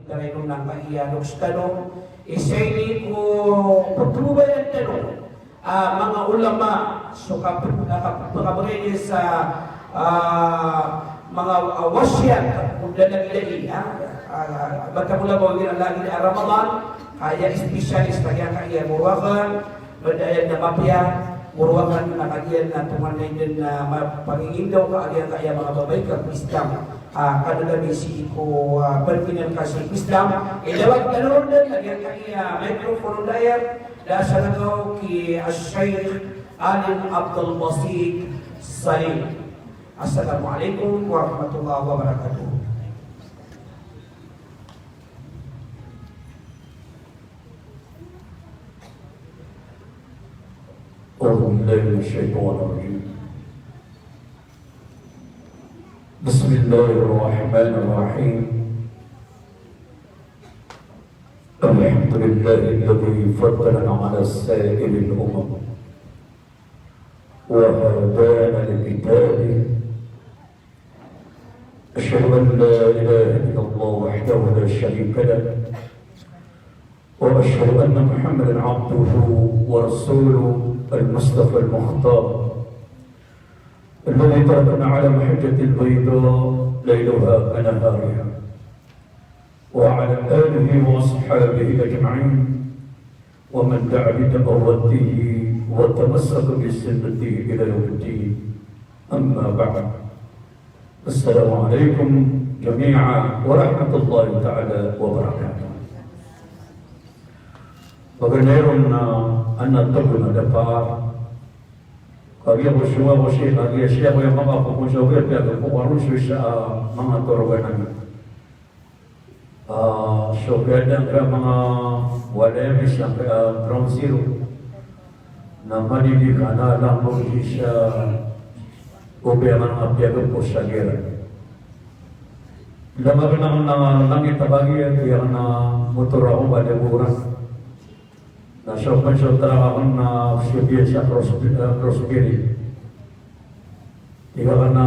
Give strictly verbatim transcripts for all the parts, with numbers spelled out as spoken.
Taray on angkaya loks tano, isa ini ko pagtubayaan tano a manga ulama so kap-, a kap-, kapakabagay sa, ah, manga, ah, wasiyat o dalagdagi, ah, ah, bata mula ba wala lagi a Ramadan, kaya espesyalista kaya, kaya murakan, Bad aya na mapiya, morowakan na kagiya na tonganay den na ma-, pangingindaw ka agiya ka aya manga babay ka ko Islam. Ah, kadagami sii ko, ah, pertinan ka sii ko Islam. Idawat tano ron den agiya ka aya microphone on daya, da salakaw ki Al-Sheikh Alim Abdul Basit Salim. Assalamu alaikum warahmatullahi wabarakatuh. أعوذ بالله من الشيطان الرجيم. بسم الله الرحمن الرحيم. الحمد لله الذي فضلنا على سائر الأمم وهدانا لكتابه. أشهد أن لا إله إلا الله وحده لا شريك له، وأشهد أن محمدا عبده ورسوله المصطفى المختار، الذي تركنا على محجة البيضاء ليلها كنهارها، وعلى آله وأصحابه أجمعين، ومن دعا بدعوته وتمسك بسنته إلى يوم الدين. أما بعد. السلام عليكم جميعا ورحمة الله تعالى وبركاته. Paganay ron na anan tago na dapat. Kagiya ko siya ko siya, kagiya siya ko aya manga pokon sa wala, kagiya ko aron siya sa, ah, manga torogan anan. Ah, so kiyadaan ka manga walay a misa ka, ah, ground zero. Na madidi ka na lang mo di sa obiya man a piyagpos sa gira. Lama ka na, na, langit a bagi, kiyadaan na motor ako, bali buran. Na so pn so trak akn na so biya sa cross, eh, cross bearing. Tig akn a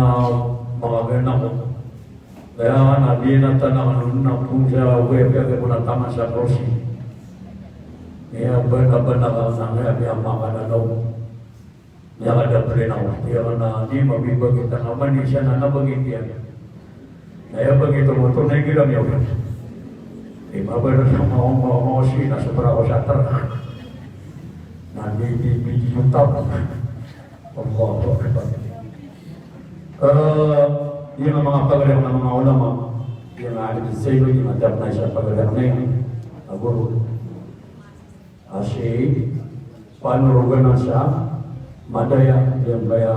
manga ganako. Kaya na di na tanak na pn sa waya kaya ko na taman sa cross. Kaya bana bana ka na kaya biya maka na daw. Aya ka da plen ako, aya ka na di mabibagit a mani siya na nabagit iyan. Na aya bagit o motor na igira niyan. Di mabaya na mawang, mawang, mawang, si na sobra ako sa trak. Na di, di, di, di, di, tap. Allahu Akbar. Eh, aya manga pagari akn a manga ulama, aya alim sa ilo, aya dap na isa pagari akn a guro. A si panorogan sa madaya, giyangkaya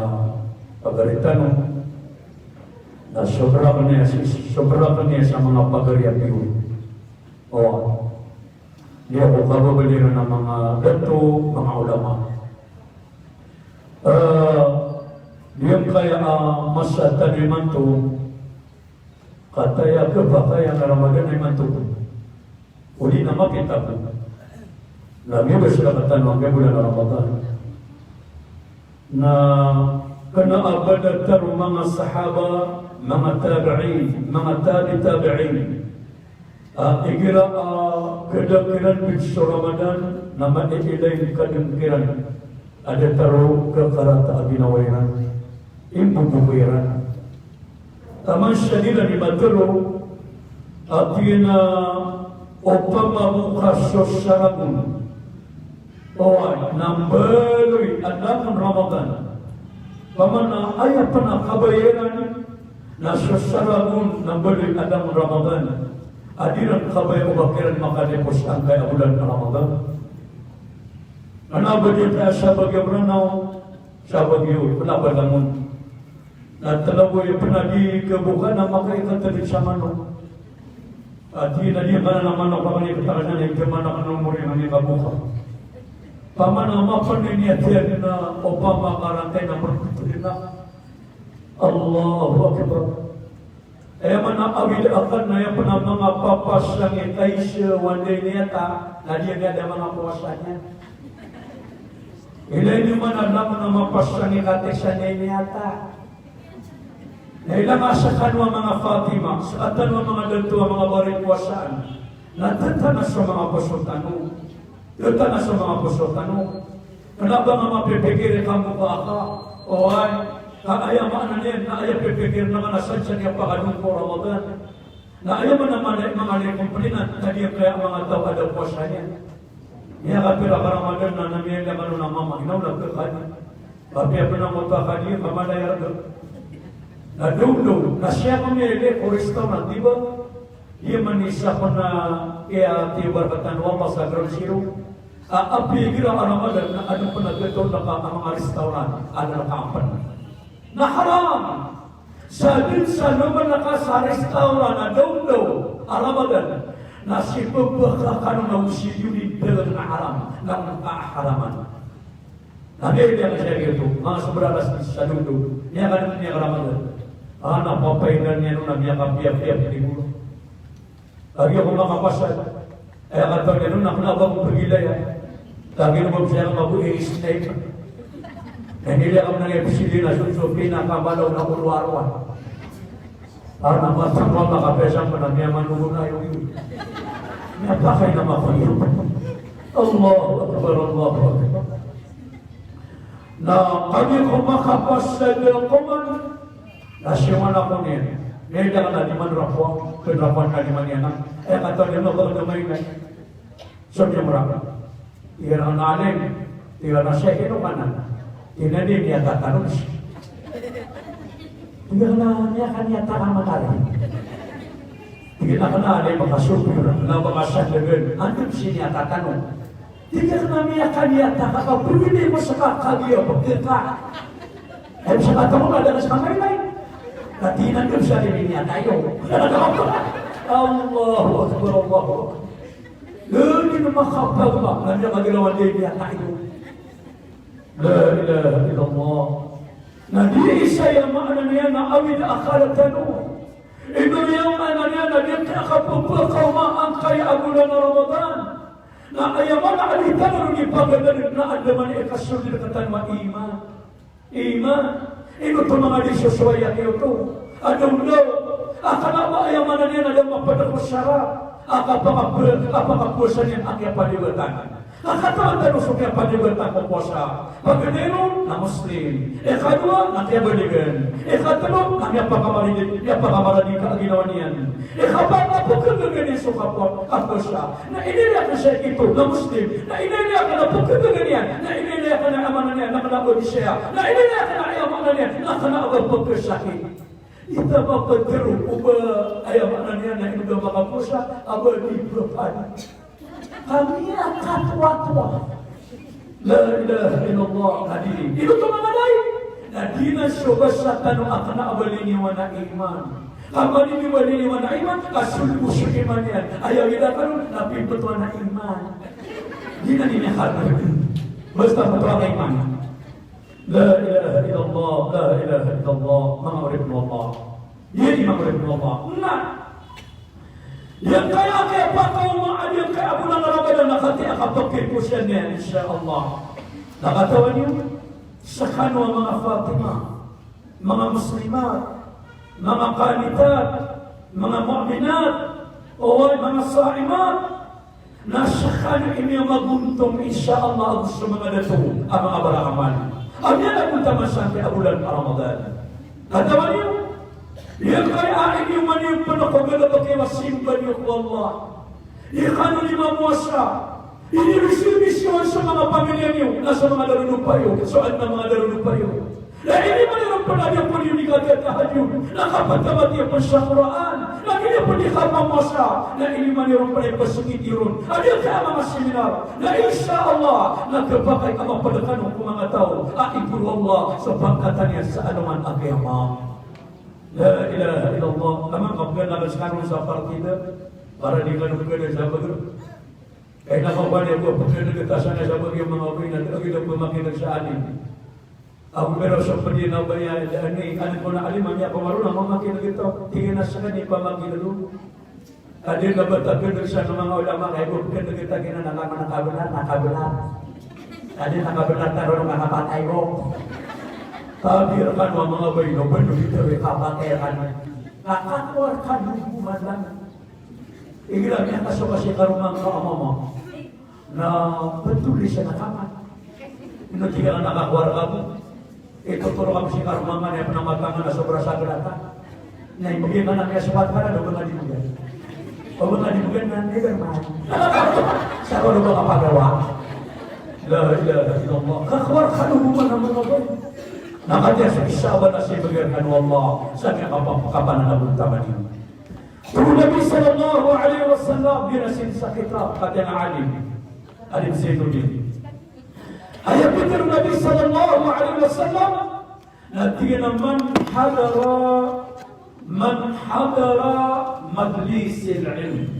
pagari tano, na sobra pn iyan, si, sobra pn iyan sa manga pagari a piyo. O, di ako kababaloy iran a manga dato, manga ulama. Eh, giyangkaya, ah, masa tano imanto, kataya kepakay a Ramadan imanto. Odi na mapita ko. Na miyaosay rktano angkai a bolan a Ramadan. Na kna a ba da tharo o manga sahaba, manga tabi'in, manga tabi tabi'in. A igira a kdng kiran bit so Ramadan, na mailay kdng kiran. A da tharo ka karata a ginawa iran. Imboboko iran. Taman sa di iran di matharo, a tig iyan a opama bo ka so saragon. Oway, na mbaloy a langon Ramadan. Opama na aya pn a kabaya iran, na so saragon na mbaloy a langon Ramadan. A di iran kabaya o ba kiran makadipos angkai a bolan a Ramadan. Ana ba di kaya sabagi a Mranaw, sabagi o, pn a ba langon. Na tlaboy pn a di kaboka na makaikatadg sa manok. A di na di ka na manok a makaikatadg sa na ikamanok na omor iyan a makaboka. Opama na mapn iyan a tiyan na opama ka rantay na mrptri na. Allahu Akbar. Aya maana a awid akn na aya pn a manga papasang i kaisa o anda i niyata, na di anda a manga powasa niyan. Ilay niyo man a langon a mapasang i kaisa o anda i niyata. Na ilay a sekano a manga Fatima, sekatano a manga dato a manga bari powasaan. Na tetana so manga poso tano. Tetana so manga poso tano. Kena ba nga mapipikir i kanggo ka aka. Oway. Ka aya maana niyan, na aya pipikir na nga na sadn sa niyan pakadon ko Ramadan. Na aya mana mala i manga lay kompaninan, na di kaya manga taw a da powasa niyan. Miyakapira ka Ramadan na, na miyala kano na mama, inaw na kekadi. Apiya pn a mota kadi, ka mala i arga. Na dongdong, na siyaka miyala ko restaurant, di ba? Iya man i isa pn a, iya tiyobar katan o Allah sa ground zero. A, apiya igira a Ramadan, na adn pn a gataw na ka a manga restaurant, adn a ka pn. Na haram. Sa dn sa noman ka sa restaurant a daw-daw a Ramadan, na sii pphakakano na o sii dn i dalan a haram, na miyakaharaman. Na miyada ka sa giyoto, manga sobra alas diyes sa daw-daw, miyakadn, miyaka-Ramadan. A, na papaidan iyan on na miyakapiyapiya pn i bola. Lagid ako makapasad. Aya katawan iyan on na kna ba ko pgilaya. Lagid ako ba saya ka mabo i sniper. Na inilaya ka manga ipsili na so, so pinakamalaw na oroaroa. Para na masa pa makapasad pa na miyamanogon ayo. Miyapakay na makoyo. Allahu Akbar, Allahu Akbar. Na kagiya ko makapasad ako man. Na siyoman ako niyan. Miyada ka na di man rapo, pn rapo na di man iyan. Aya katawan iyan on na ba ka na maingay. So niyan mrap. Tig iyan a alim, tig iyan a Sheikh, ino ka na? Tig iyan a di niyan tatanon. Tig iyan a niyan ka niyan tatanon. Tig iyan a kna a di makasopir, na makasandgan. Antonaa i niyan tatanon? Tig iyan a kna a miyakaliyo ta ka, ka bibili ko ska kagiya pkka. Aya ska tano na da ka ska mailay. Ka tig iyan a di ska di niyan tayo. Allahu Akbar, Allahu Akbar. Lagid o makapagma, na miyakagirawan di niyan tayo. La ilaha illallah. Na di isa aya maana niyan na awid a akal tano. Ino aya maana niyan na di ka kapphakaoma angkaya a bolan a Ramadan. Na aya maana a di tano ron ipagadn na andamanaya i kasold rktano a iman. Iman. Ino oto manga di sosowaya niyo oto? Adaw ndaw. A kna ba aya maana niyan na da mapd ko sara. A kapakap-, a kapakapowasa niyan a kiyapaliwatan. Ka katawan tano so kiyapaliwatan ko powasa. Paganay ron na Muslim. Ikadowa na kiyabaligan. Ikatlo na miyapakamaradi, miyapakamaradi ka ginawa niyan. Ikapat na pkagaga niyan so kapo-, kapowasa. Na inilay akn sa ito na Muslim. Na inilay akn na pkagaga niyan. Na inilay akn na aya maana niyan na kna o di saya. Na inilay akn na aya maana niyan na kna o ba pkasakit. Ita ba ptero o ba aya maana niyan na ino da makapowasa, a ba di ba pd. Kami a katoatoa. La ilaha illallah. Na di, ino oto manga di? Na di na so basa tano a kna a ba liniwan a iman. Ka ba liniwan, liniwan a iman, ka sold bo so iman iyan. Aya wida kano, na piptowan a iman. Di na di niyan katoon. Basta ptowan a iman. La ilaha illallah, la ilaha illallah, manga oripn o Allah. Giya i manga oripn o Allah. Na giyangkaya a kiyapakaoma a giyangkaya a bolan a Ramadan na katii a kapakipos iyan, insha Allah. Na katawan iyo, skano a manga Fatima, manga Muslimat, manga Qanitat, manga Mu'minat, oway, manga Sa'imat, na skano i miyamagontom, insha Allah, ago so manga dato a manga baraamal a miyanagontaman sangkaya a bolan a Ramadan. Katawan iyo, giyangkaya a iniyoman iyo pn ko galbk iyo a simba niyo ko Allah. Ikano di mamowasa. Inibisibisiwan so manga pamilya niyo, na so manga darodopa iyo, so adn a manga darodopa iyo. Na iniyoman iyo ron pn a di pn iyo di katahajud, na kapthabat iyo pn sa Qur'an, na di iyo pn di kapamowasa, na iniyoman iyo ron pn a ipsakit iyo ron a giyangkaya a manga seminar, na insha Allah, na khapakay a mapd kano ko manga taw a ipoon o Allah so pangkatan iyan sa alongan a qiyamah. La ilaha illallah. Taman ka pganay skano sa partida, para di kano pganay sa bagr. Kay na ka ba niyo bo pkhan'g ta sa na sa bagr iyo manga ogaid na da a gida pamakin'g sa alim. Ago miyaro sa pd iyan a ba niyan da ani, ani ko na alim a miyapamaro na mamakin'g ta. Tig iyan a skaniyan pamakin'g. Ka di na ba ta pkhan'g sa na manga ulama, kay bo pkhan'g ta giyanan na ka man a kabnar, na kabnar. Ka di na kabnar ta ron na kapatay bo. Tabi rkano a manga baino, baino bitawi kapakay rkano. Kakawar kano ko malan. Igira miyakasoka si karoma ngka a mama na ptolisen a kaman. Ino tig iyan a kakawar kano. Itotoro kano si karoma ngka niyan pn a matangan a sobra sa glata. Na imbgay ka na miyasokat ka na, o ba nga di bgan? O ba nga di bgan na never mind. Sa ko ba kapagawa? La ilaha illallah. Kakawar kano bo man a manga baino. Na katii sa isa a balas a ibgay rkano o Allah sa kiyakapa-, kapananabot a mani. Tig o Nabi sallallahu alaihi wasallam, giyanan a sakit a, katii a alim. Alim Zainuddin. Aya pitharo o Nabi sallallahu alaihi wasallam, na tig iyan a man hadara, man hadara majlisil ilm.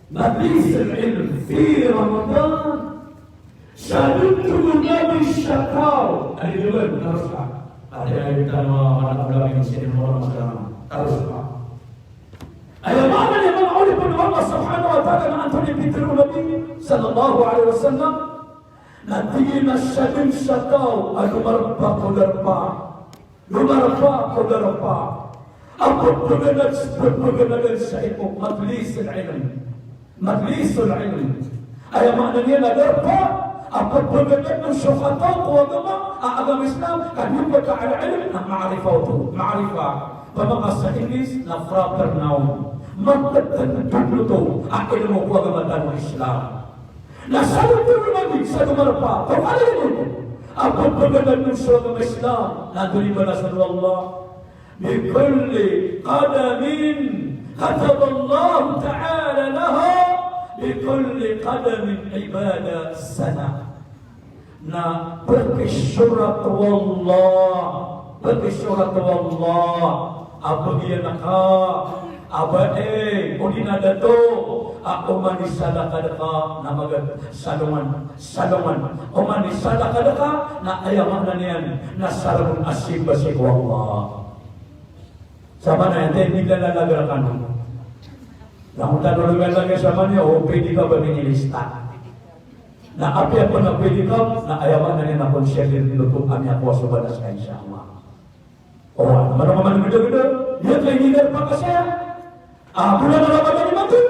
Majlisil ilm fi Ramadan. Sa dn, tig o Nabi, sa taw. Aya dn, taros ka. Aya dn, taros ka. Aya maana niyan, manga oripn o Allah subhanahu wa ta'ala, na antonaa i pitharo o Nabi sallallahu alaihi wasallam? Na tig iyan a sadn sa taw a lomarpa ko darpa. Lomarpa ko darpa a pphaganadan, pphaganadan sa ipok, majlisul ilm. Majlisul ilm. Aya maana niyan na darpa a pphaganadan on so kataw ko agama, a agama Islam, ka giyoto a al-ilm na ma'rifah oto, ma'rifah. Pamangka sa English na proper noun. Maptendog oto a ilmo ko agama tano a Islam. Na sabot o Nabi sa lomarpa ko alim a pphaganadan on so agama Islam, na antonaa i balas o Allah? Bi kulli qadamin kataballahu ta'ala laha, bi kulli qadamin ibada sana. Na pkisorat o Allah, pkisorat o Allah a bagian ka a ba, e, odi na dato, a oman i salakad ka na magat salongan, salongan. Oman i salakad ka na aya maana niyan na sarag on a simba sii ko Allah. Samanaya, anda i migalalag rkano? Na onta dolo migalalag samanaya, o pwede ka ba minilista? Na apiya pn a pwede ka, na aya maana niyan na konsider dn oto a miyakowa so balas ka, insha Allah. O, mano ka man gdagda, aya ka ini darpa ka saya. A, bulan Ramadan imanto,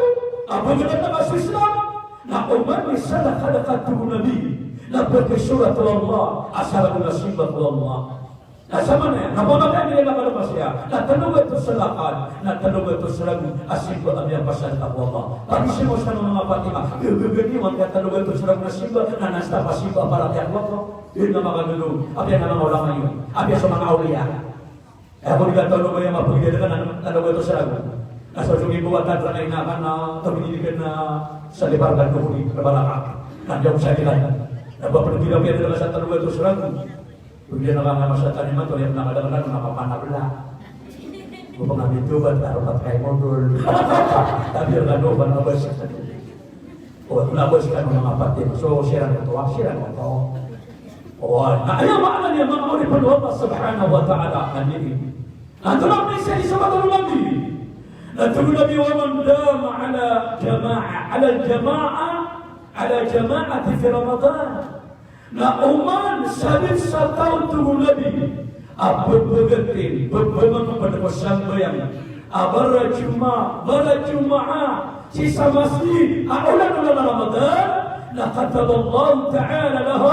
a, bulan na ka sa Islam. Na oman i salakad ka, tig o Nabi, na pkisorat o Allah a sarag on a simba ko Allah. Na samanaya, na pamagay iyan a kalapasaya, na tlo gatos salakad, na tlo gatos ragon a simba a miyapasadka ko Allah. Pagizaan mo skano, manga Fatima, gagagani man ka tlo gatos ragon a simba, na nasta pasimba a paratiyaya ko Allah. Ino na makadodog, apiya na manga ulama iyo, apiya so manga awliya. Aya ko di ka tlo ba iya mapagdadakan na tlo gatos ragon. Na so songgibo a tadra na ina ka na tawid di ka na sa libar ka ko di ka balaka. Na diyaw sa di ka. Na ba pwede ka piya dadakan sa tlo gatos ragon. Pagdadakan ka na masa tani mato, aya na kadakadakl na kapanabla. Go pangabito ba, taro pat kay modol. Tapi aya ka do ba na ba sa. O, na ba sa kano na mapatay. So, siran oto, siran oto. O, na aya maana niyan, manga oripn o Allah subhanahu wa ta'ala, na aya. Antonaa i isa, isa a pitharo o Nabi? Na tig o Nabi, wa man dama ala jama'a, ala jama'a, ala jama'ati fi Ramadan. Na oman sa dn sa taw, tig o Nabi, a pphagatn, pphamangpd ko sambayang a barajumaah, barajumaah sii sa masjid a olan-olan a Ramadan, na kataballahu ta'ala lahu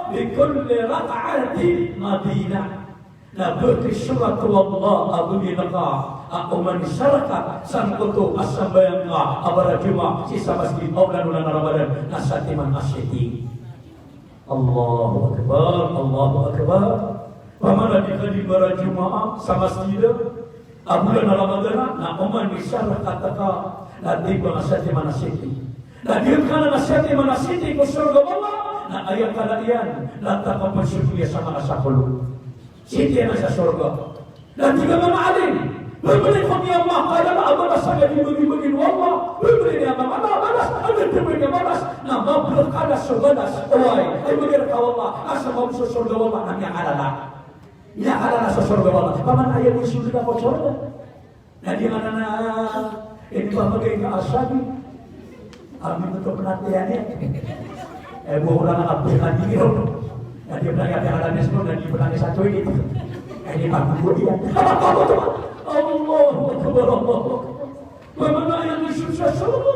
bi kulli rak'atin madinah. Na pkisorat o Allah a bgi ngka a oman i isa rakaat sangkoto a sambayang ka a barajumaah sii sa masjid a olan-olan a Ramadan, na satiman a siti. Allahu Akbar, Allahu Akbar. Pamana di ka di barajumaah sa masjid a bulan a Ramadan, na oman i isa rakaat ka, na di ba nga satiman a siti. Na di ka na satiman a siti ko sorga o Allah, na aya kala iyan, na takapasok iyan sa manga sapolo. Siti iyan sa sorga. Na tig a manga alim, pmbaloy ko niyan a manga kala a balas a di mbagi-mbagi o Allah. Pmbaloy niyan a manga balas a di mbagi a balas. Na mabaloy ka na so balas. Oway, ay mbagi rka o Allah. Asa mabaloy so sorga o Allah na miyakalala. Miyakalala so sorga o Allah. Pamana aya bo i sorga ko sorga. Na di ngka na, ini pamagay ka a sabi. Ami ko to pnatiyan iyan. E, bo ko na kapikir iyan. Na di pn aya piyakalamis ko, na di pn aya sa toilet. Ay, di pagkukulian. Allahu Akbar, Allahu Akbar. Ba mana aya misyon sa sorga?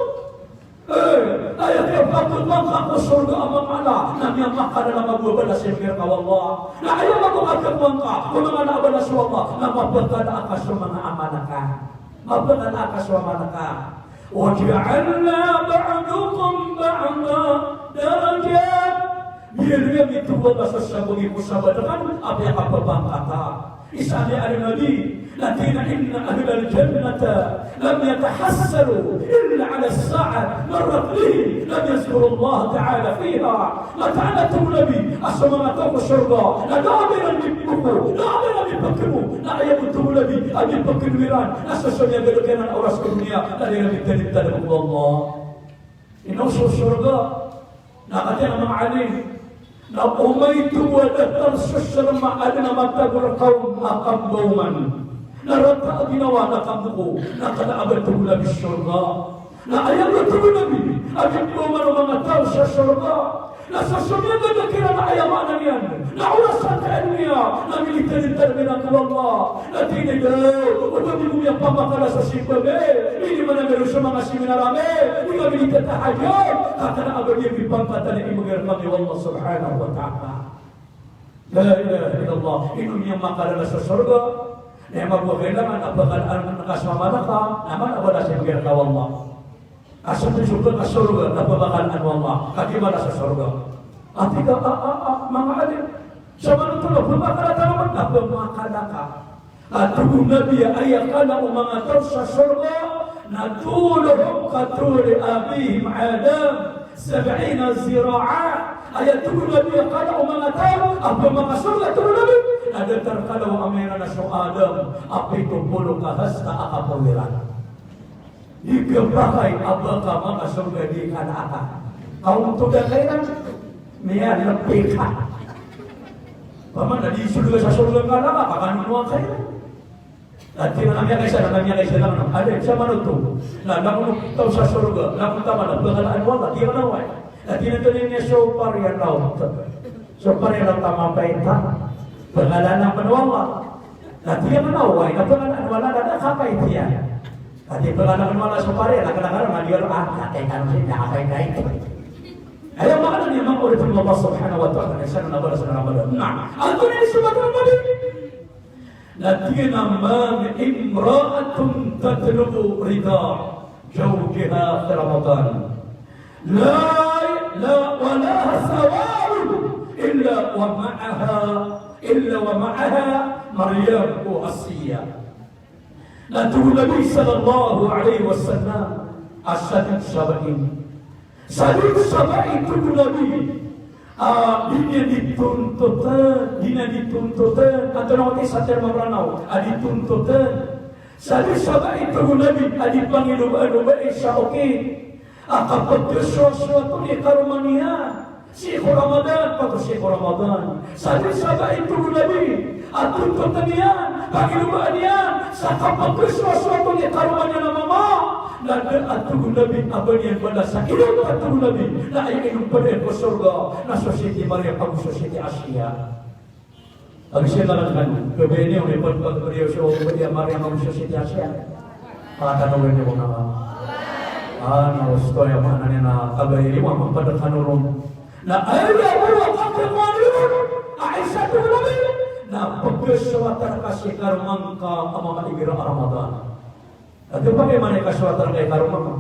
Eh, aya kiyapakapangka ko sorga a manga ala, na miyamakalala a mago a balas iyan rka o Allah. Na aya mago a kiyapakapangka ko manga ala a balas o Allah, na mapakala ka so manga amal ka. Mapakala ka so amal ka. Wa ja'alna ba'dakum ba'dan darajat. Miyaaloy ami, tig o Allah, sa sabagi ko sabaad rkano a piyakapapangka ka. Isa a miyaaloy a Nabi, na tig iyan a, "Inna ahlal jannati lam yatahassaru illa ala as-sa'ah marrat bihim lam yadhkuru Allah ta'ala fiha." Mataan a, tig o Nabi, a so manga taw ko sorga na da a ba iran mipoko, da a ba iran mipkno, na aya bo, tig o Nabi, a mipkno iran na so somiyagad kiran a oras ko doniya na da iran mitalintad ko Allah. Ino so sorga? Na katii a manga alim na omaito a datar so sarma a adn a matag a kaom a kambaoman, na rata a ginawa na kamboko, na kna a ba, tig o Nabi, sorga. Na aya bo, tig o Nabi, a ginawa o manga taw sa sorga na so somiyagad kiran a, aya maana niyan na oras a kaadn iyan na minitalintad iran ko Allah. Na tig iyan a, o ba di bo miyapamakalasa sa simba mi, ini man ami roo sa manga seminar ami, di kami di tatahajjud, ka kna a ba di mipangkatan i imgay rkami o Allah subhanahu wa ta'ala. La ilaha illallah. Ino miyamakalala sa sorga? Na aya mago a kailangan a pakalaan ka so amal ka, na amal a balas iyan rka o Allah. A so sorga, a sorga na pphakalaan o Allah, ka di mala sa sorga. A tig a, a, a, a, manga alim, sa manoto na pphakala tano man, na pphakala ka. A tig o Nabi a aya kala o manga taw sa sorga na tuluhum ka tuli abihim Adam sab'ina zira'a. Aya tig o Nabi a kala o manga taw a pphakasorga, tig o Nabi, na datar kala o ama iran a so Adam a pito polo ka hasta a kapoon iran. Di khapakay a ba ka makasorga di kala ka. Ka oto da kairan, miyalbi ka. Pamana di sorga sa sorga kala ka, ka kanonoa kairan. Na tig iyan a miyakaisa, na miyakaisa langon. Aya sa manoto na langon o taw sa sorga, langon taman a pphakalaan o Allah, di kala oway. Na tig iyan a, tig iyan a, so pariyan o Allah. So pariyan o Allah, taman a payta. Pphakalaan o Allah. Na tig iyan a, oway, na pphakalaan o Allah, na da kapayt iyan. Ati pagana ko wala so pare, na kena kena na di wala, ah, na kaya kano si, na kaya kaya. Aya maana niyan, manga oripn o Allah subhanahu wa ta'ala, na isa na balasan a Ramadan. Na antonaa i sobat o Nabi? Na tig iyan a, "Ma min imra'atin tatlubu rida zawjiha fi Ramadan, la, la, wa laha sawa'un illa wa ma'aha, illa wa ma'aha Maryam wa Asiya." Na tig o Nabi sallallahu alaihi wasallam a sadid sa bai. Sadid sa bai, tig o Nabi, a di niyan di tontotn, di niyan di tontotn. Antonaa oto sa term a Mranaw a di tontotn? Sadid sa bai, tig o Nabi, a di pangilobaan o bai sa okit a kapagkasowasowato i karoma niyan sii ko Ramadan, pato sii ko Ramadan. Sadid sa bai, tig o Nabi, a tontotn iyan, pangilobaan iyan sa kapagkasowasowato i karoma niyan a mama, na da a, tig o Nabi, a ba niyan balasan, ino, tig o Nabi, na aya inompadaan ko sorga na so Siti Maryam ago so Siti Asiya. Ago siya na lang kano, kabaya niyo, may pagpagpariyaw siya, o kabaya Maryam ago siya si Asiya. Pakatano niyo ko na. Ah, na osto aya maana niyan na kabaya niyo, mapagpadaan kano ron. Na aya bo a kakiyawanan iyan, Aisha, tig o Nabi, na pagkasowatan ka si karoma ngka a mama igira a Ramadan. Ati pakay man i kasowatan ka i karoma ngka.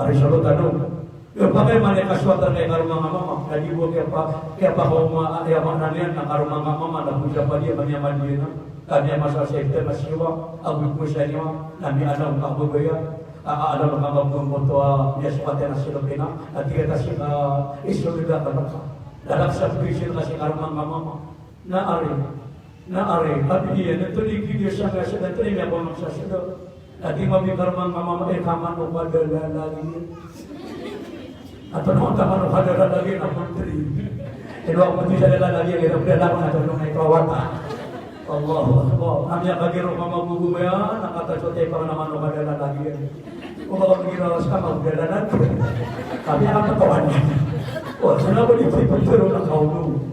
Ari sa lotado. Iyo, pakay man i kasowatan ka i karoma nga mama. Ka di bo kiyapa, kiyapakaoma, aya maana niyan na karoma nga mama na bo sa padiya, kami a madiya na. Kami a masa sa ipta na siwa, ago ko sa niwa, na miyaalaw ka bo baya. A, aalaw ka bo ko to a, miyasowatan a silop ina. Ati kata si, a, isolid ka ba. Lalak sa bisil ka si karoma nga mama. Na ari, na ari, a pd iyan, na toni kidiya sa nga sa, na toni miyapamang sa sda. Na di mami karoma nga mama, e, ka manok a da lalag iyan. Antonaa oto a manok a da lalag iyan, a poultry. Ino a poultry sa da lalag iyan, ino a da lalag iyan, antonaa ito a wata. Allahu Akbar. Na miyakagiro ka magogo iyan, na kata so tepang na manok a da lalag iyan. O ba ka migiro sa ka, manok a da lalag iyan. Kami a katawan iyan. O, sana ba di poultry na kaono.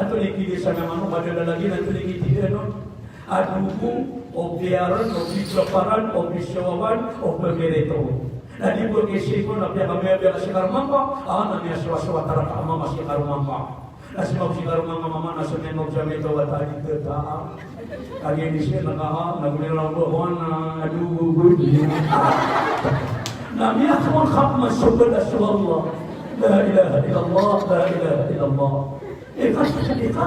antonaa i kidisana mano, madala lagi na antonaa i kitidanan. A dogo, o piyaran, o pigaparan, o pisawawan, o pmirito. Na di bo kisiko na piyakamayabiya ka si karoma ngka, a, na miyasowasowa taraka a mama si karoma ngka. Na sii mako si karoma ngka mama na so miyanogsa mito wata di tata. Kagiya di siya nakaha, na gumiraw ko, wana, aduh, gugud. Na miyakapon ka man so balas o Allah. La ilaha illallah, la ilaha illallah. Ikatikani ka.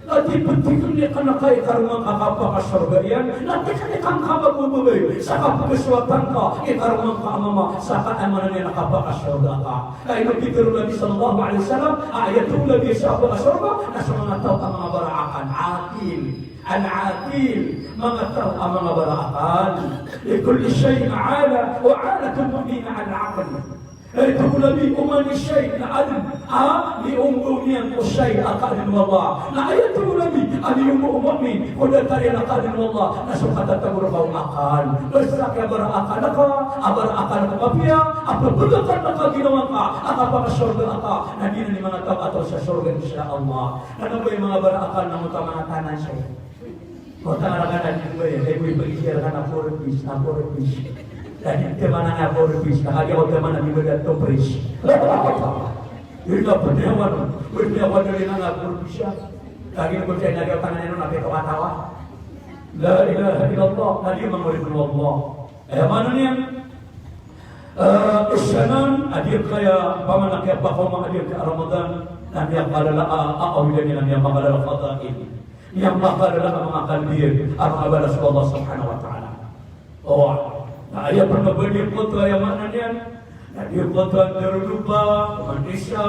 Ati pentiken iyan ka na ka i karoma ngka kapakasorga iyan. Na tikani ka ngka ba bo babay. Sa kapakasowa tangka i karoma ngka a mama. Sa ka amanan iyan a kapakasorga ka. Ka ino pitharo o Nabi sallallahu alaihi wasallam, a aya tharoon o Nabi sa kapakasorga, na so manga taw a manga baraakal, akil. Al-akil, manga taw a manga baraakal. Li kulli shay'in ala, wa alatul mu'mini al-aql. Aya tharoon o Nabi, oman i shay na adn a miombaw niyan ko shay a kaadn o Allah. Na aya tharoon o Nabi, a miombaw o mu'min ko datar iyan a kaadn o Allah, na so katatago rka o akal. Basta ka baraakal ka, a baraakal ka mapiya, a pphagakn ka ginawa ngka a kapakasorga ka, na giyanan i manga taw a taw sa sorga, insha Allah. Kna ba i manga baraakal na mota manga tanan saya. Mota manga tanan di ba ya, kay ko ipagizir ka na four piece, na four piece. Lagid ka man a four piece, na kagiya ko taman a di ba dato pris. Iri na pnyawan, pnyawan iri na four piece. Kagiya ko taman a di ba tangan ino na pito katawa. La ilaha illallah, na di mangorip o Allah. Aya maana niyan, eh, isa nan a di kaya pamana kaya pakaoma a di kaya Ramadan, na miyakalala a, a, awidan iyan, na miyakalala fadail. Miyakalala a manga kalbiyan, a manga balas o Allah subhanahu wa ta'ala. O, na aya pamabadi ko to aya maana niyan, na di ko to a darodopa, man isa,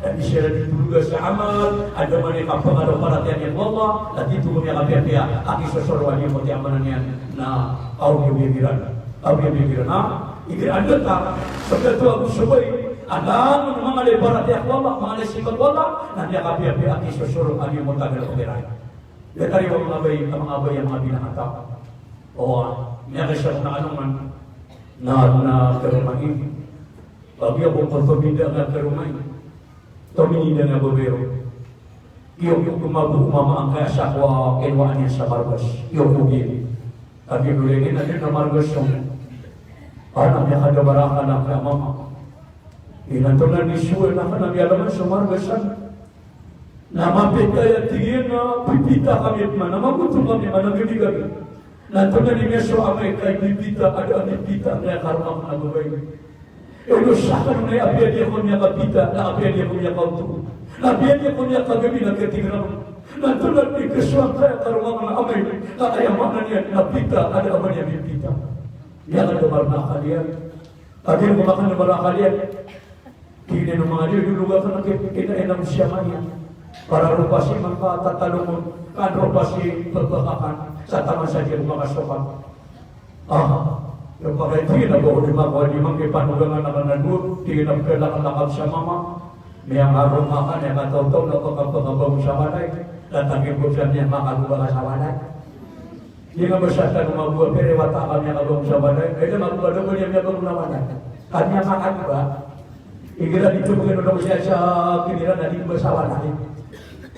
na di siya di tologa sa amal, a da man i kapangalo paratiyaya niyan ko Allah, na di to miyakapiyapiya a kisosoro a di ko ti aya maana niyan, na aw di miyagiran. Aw di miyagiran, ha? Igira anda ta, sabda to ago sabay, a langon manga lay paratiyaya ko Allah, manga lay simba ko Allah, na miyakapiyapiya a kisosoro a di ko tagal pagiran. Datar iyo manga bay, manga bay, manga binatang. O, miyakaisa ko na ano man, na, na karoma ini. Pag iyo ko pagpabinda nga karoma ini. Tominida nga babay ron. Iyo ko mabo o mama angkaya sa ko a kinowaan iyan sa margas. Iyo ko gini. Kagiya dn na margas on. Ana miyakadabara ka na kaya mama. Inantonan i suwal na kna miyalaman so margas an. Na mapita aya tig iyan a pipita kami man, na magoto kami man, na gadi kami. Na antonaa i miyasowa a amay ka i pipita, a da a mipita, na aya karoma ko na babay. Ino sakn na apiya di ako miyakapita, na apiya di ako miyakaoto. Na apiya di ako miyakagabi na katigram. Na antonaa i kasowa angkaya karoma ko na amay, ka aya maana niyan na pita, a da a ba niyan mipita. Miyakadamar na akal iyan. Kagiya ko makadamar a akal iyan. Tig iyan o manga di, dologa ka na ki, ina, ina mo siya mani. Para ropasi man ka tatalongon, ka ropasi pagpakakan, sa taman sa di ko makasokat. Ah, ropakay tig iyan a ba ko di makawa di man kipanogangan a kanador, tig iyan a pagkalakad-lakad sa mama. Miyangaroma ka, miyakataw-taw na pagkapakabangon sa walay. Tatagin ko siya miyamakagoba ka sa walay. Di nga ba siya tano magowa, pero wata ka miyakabangon sa walay. Ay, na magowa, da ba niyan miyabangon a walay? Ka miyamakagoba. Igira di to, kino na ko siya sa kinira na di ba sa walay.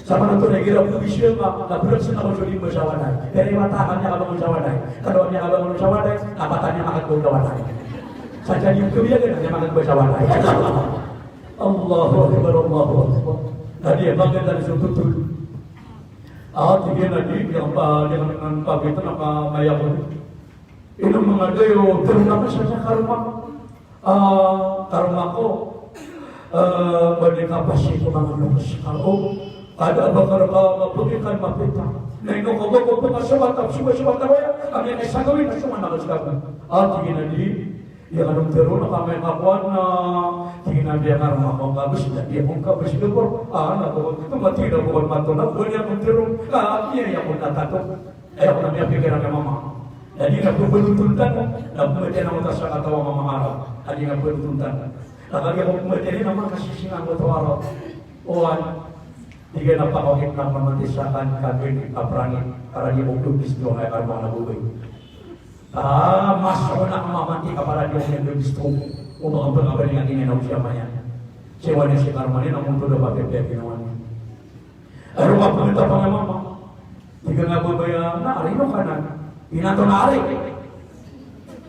Sa maana to na igira ko di siya ma, na production ako sa di ba sa walay. Pero wata ka miyakabangon sa walay. Kano miyakabangon sa walay, na wata miyamakagoba sa walay. Sa jadi ko biya gana miyamakagoba sa walay. Allahu Akbar, Allahu Akbar. Na di, bakit na so tutul? Ah, tig iyan a di, di ang pa, di ang, ang pagkita na ka mayakon. Ino manga dayo, pero na ka sa karoma. Ah, karoma ko. Ah, bali ka pasi ko manga lokas ka. O, kada ba ka mapagikal mapita. Na ino ko ba ko pakasobat, sobat, sobat, sobat, kami ang isa gawin, na sumana ka sa gawin. Ah, tig iyan a di, Iya ka dn tharoon a ka amay ka kowan na tig iyan a di ako kabs, na di ako kabs dn ko. Ah, na ko, tumati na ko, mato na ko, di ako tharoon. Ah, iya, iya ko na tato. Aya ko na miyapikir a mama. Na di na ko panotontan, na pamatiyan ako ta sa kataw a mama Arab. Na di na panotontan. Na kagiya ko pamatiyan na makasisinga ko to Arab. Owan. Tig iyan a pakawit na pamatiyan sa kan kagin a prangit. Para di ko dogis do nga karma na bubay. Ah, mas ako na kamamanti ka para di ako nagbibisto. O baka ba nga ba niyan kininaw siya mayan. Siya wala siya karmanin, ang mundo na ba pepepinawan niya. Aro ka pagkita pa nga mama. Tiga nga babaya na, ari no ka na. Pinato na ari.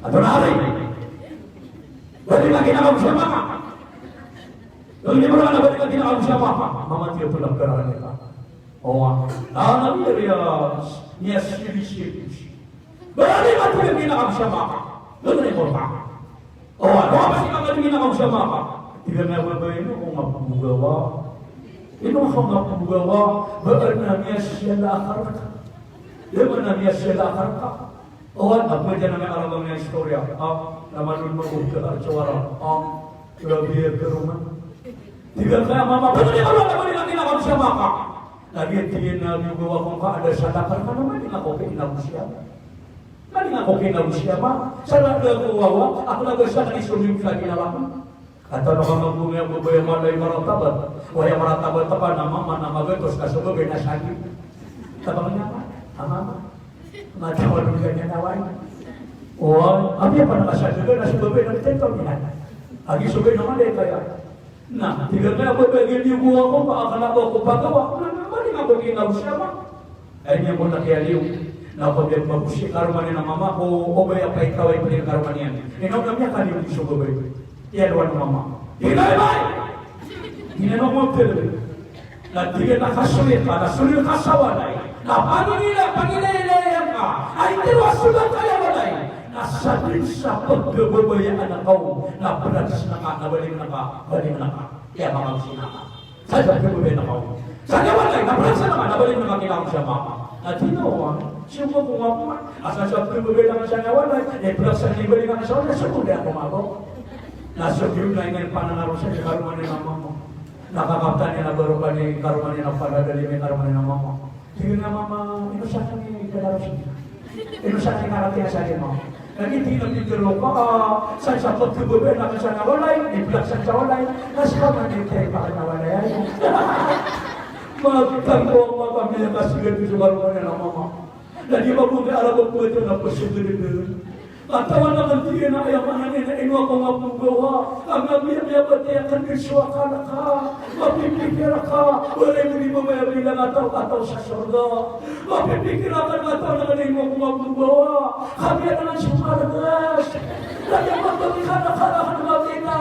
Ato na ari. Wala na kinakaw siya mama. Lalu di ba na ba kinakaw siya mama? Mama, tiyo tulak ka na kita. Owa. Ana miyas, miyas sili-sili. Bali mati na kinakaw siya mama. Lalu na ito pa. Owa, no, kasi ka mati kinakaw siya mama. Tiga nga babaya, ino ko nga pagbugawa. Ino ko nga pagbugawa. Ba na miyas siya lakar ka. Di ba na miyas siya lakar ka? O, na pwede na may alam ng istorya. Ah, na malulma ko ka at sa wala. Ah, grabe ya, pero man. Tiga kaya mama, pero di ba wala ko nila kinakam siya maka? Lagi tiyan na yung gawa kong ka, ada sa lakar ka naman, di na ko kinakam siya. Na di na ko kinakam siya, ma. Sa lakar ko wawa, ako na ba siya na isulong sa ginawa ko? At ano ka magbunga ko ba yung malay maratabat? O yung maratabat ka na mama na magatos ka sa bagay na sakit. Tabang niya ka, ama, ama. Matawad mo ganyan na wala. O, abi pa na kasal ka na sa bagay na tento niya. Agi sa bagay na malay kaya. Na, tiga kaya ba bagay niyo ko ako, paakala ko ako pagawa. Na, na, mali nga ko kinawsya, ma. Ay niya ko nakiyaliw. Na ko biya mabusi karmanin a mama ko, o ba ya pa ikaw ay pwede karmanin. Inaw na miya kaniw di so babay. Iya doon mama. Hinay bay! Hinay mo mo pwede. Na tig iyan a kasoy ka, na soy ka sa walay. Na pangilay, pangilay-ilay ka. Ay tiro a soy ka ya walay. Na sadn sa pagkababayaan a kaw. Na brags na ka, na baling na ka, baling na ka. Kaya makagsi na ka. Sa sa pagkababayaan a kaw. Sa niya walay, na brags na ka, na baling na ka kina ko siya mama. Na tino, ah, siya ko nga po, ah, sa sa pagkababayaan a kaw sa niya walay, eh, brags na ka, baling na ka sa walay, siya ko nga po. Na so giyoto na ingd pananaro sa di karoma niyan a mama. Na kakaptan iyan a baro ka di karoma niyan a padadali mi karoma niyan a mama. Tig iyan a mama, ino sa kami kadaros niyan. Ino sa kami karati sa di mo. Lagi di na pipiro ka, ah, sa sa pagkababayaan a ka sa na walay, di pila sa sa walay, na sa kami di tayo pa ka na walay. Magtangko ang mama niya kasi ganito sa karoma niyan a mama. Na di ba mo kaya alam ko ito na pasagad. Katawan akn tig iyan a aya maana niyan na ino ako nga pmbawa. Ang abi a miyabatiya akn di so akal ka. Mapipikir ka. Walay mo di mamaya bilang a taw, a taw sa sorga. Mapipikir akn a katawan akn na ino ako nga pmbawa. Kabiya na lang so kargas. Lagi a mabangkad a kala akn mabina.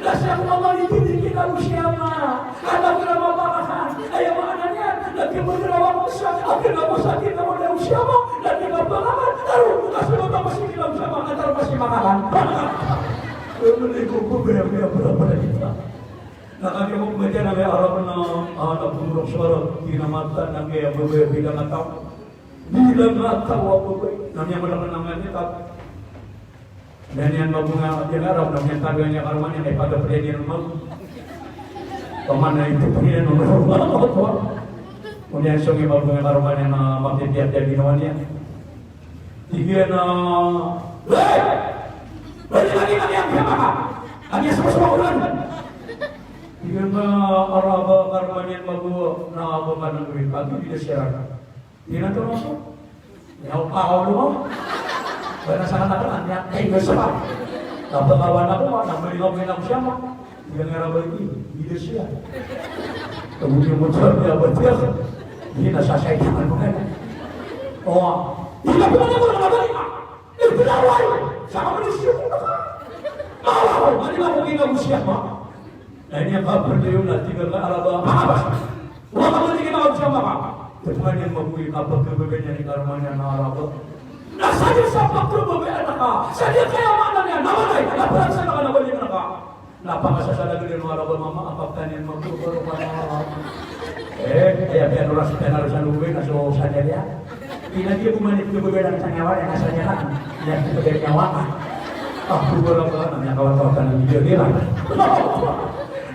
Na siya ko mamali di di kina o siya ma. Anak na mapakahan. Aya maana niyan, na di mo ginawa ko sa, akin ako sa akin ako na o siya ma. Na di ka pangaman. Aro, kasi mo tapos kina o siya ma. Atar kasi makakan. Kaya mali ko po, kaya, kaya pala pala kita. Na kami ko pwede na may arap na, ah, na pumurok sa arap. Di na mata, na kaya babaya bilang a taw. Bilang a taw a babay. Na miyamalak na nga niya, tap. Na niyan mabunga, iyan a Arab, na miyan tabiyan iyan karoma niyan, ay pagkapatid iyan mabunga. Paman na ito pa iyan, no, no, no, no. Kunya so mabunga karoma niyan na mapipiyat iyan ginawa niyan. Tig iyan a, "Hey! Balik lagi kami ang piyamaka! Ang iya sa mas makulan!" Tig iyan a Arab, karoma niyan mabunga, na ako ka ng gawin. Pag hindi na siya. Di na to, no? Di na ako pakaulo mo. Ba na sa anak na, niya, ay, gusto ka. Kapag awa na ko, na mali ako, na ko siya mo. Di na nga rabay ko, di na siya. Tabuli mo siya, niya, ba siya? Di na sa siya, di na mo na. O, di na po na ko, na mali ka. Eh, pinaway. Sa kamunisyo ko na ka. Awa ko, mali ako, di na ko siya mo. Na ini ang kaperliyo na tig iyan a Arab a, "Makapas! Huwag ka matigil na magsama ka!" Tig iyan a mabuhay ka, pagkababayaan iyan i karoma niyan a Arab. Na sa di sa pagkababayaan ka, sa di kaya maana niyan, na walay, na parang sa naka, na walay na ka. Na pakasasalag iyan o Arab a mama, a kaptan iyan mabuhay, karoma niyan a Arab. Eh, kaya piyan oras, piyan oras a luwi, na so sa niya niya. Pinag-iyo ko man ito, bebe lang sa nyawa, na sa nyawa. Yan, bebe nyawa. Ako, wala ba, na nyawa, tawag ka ng video nila.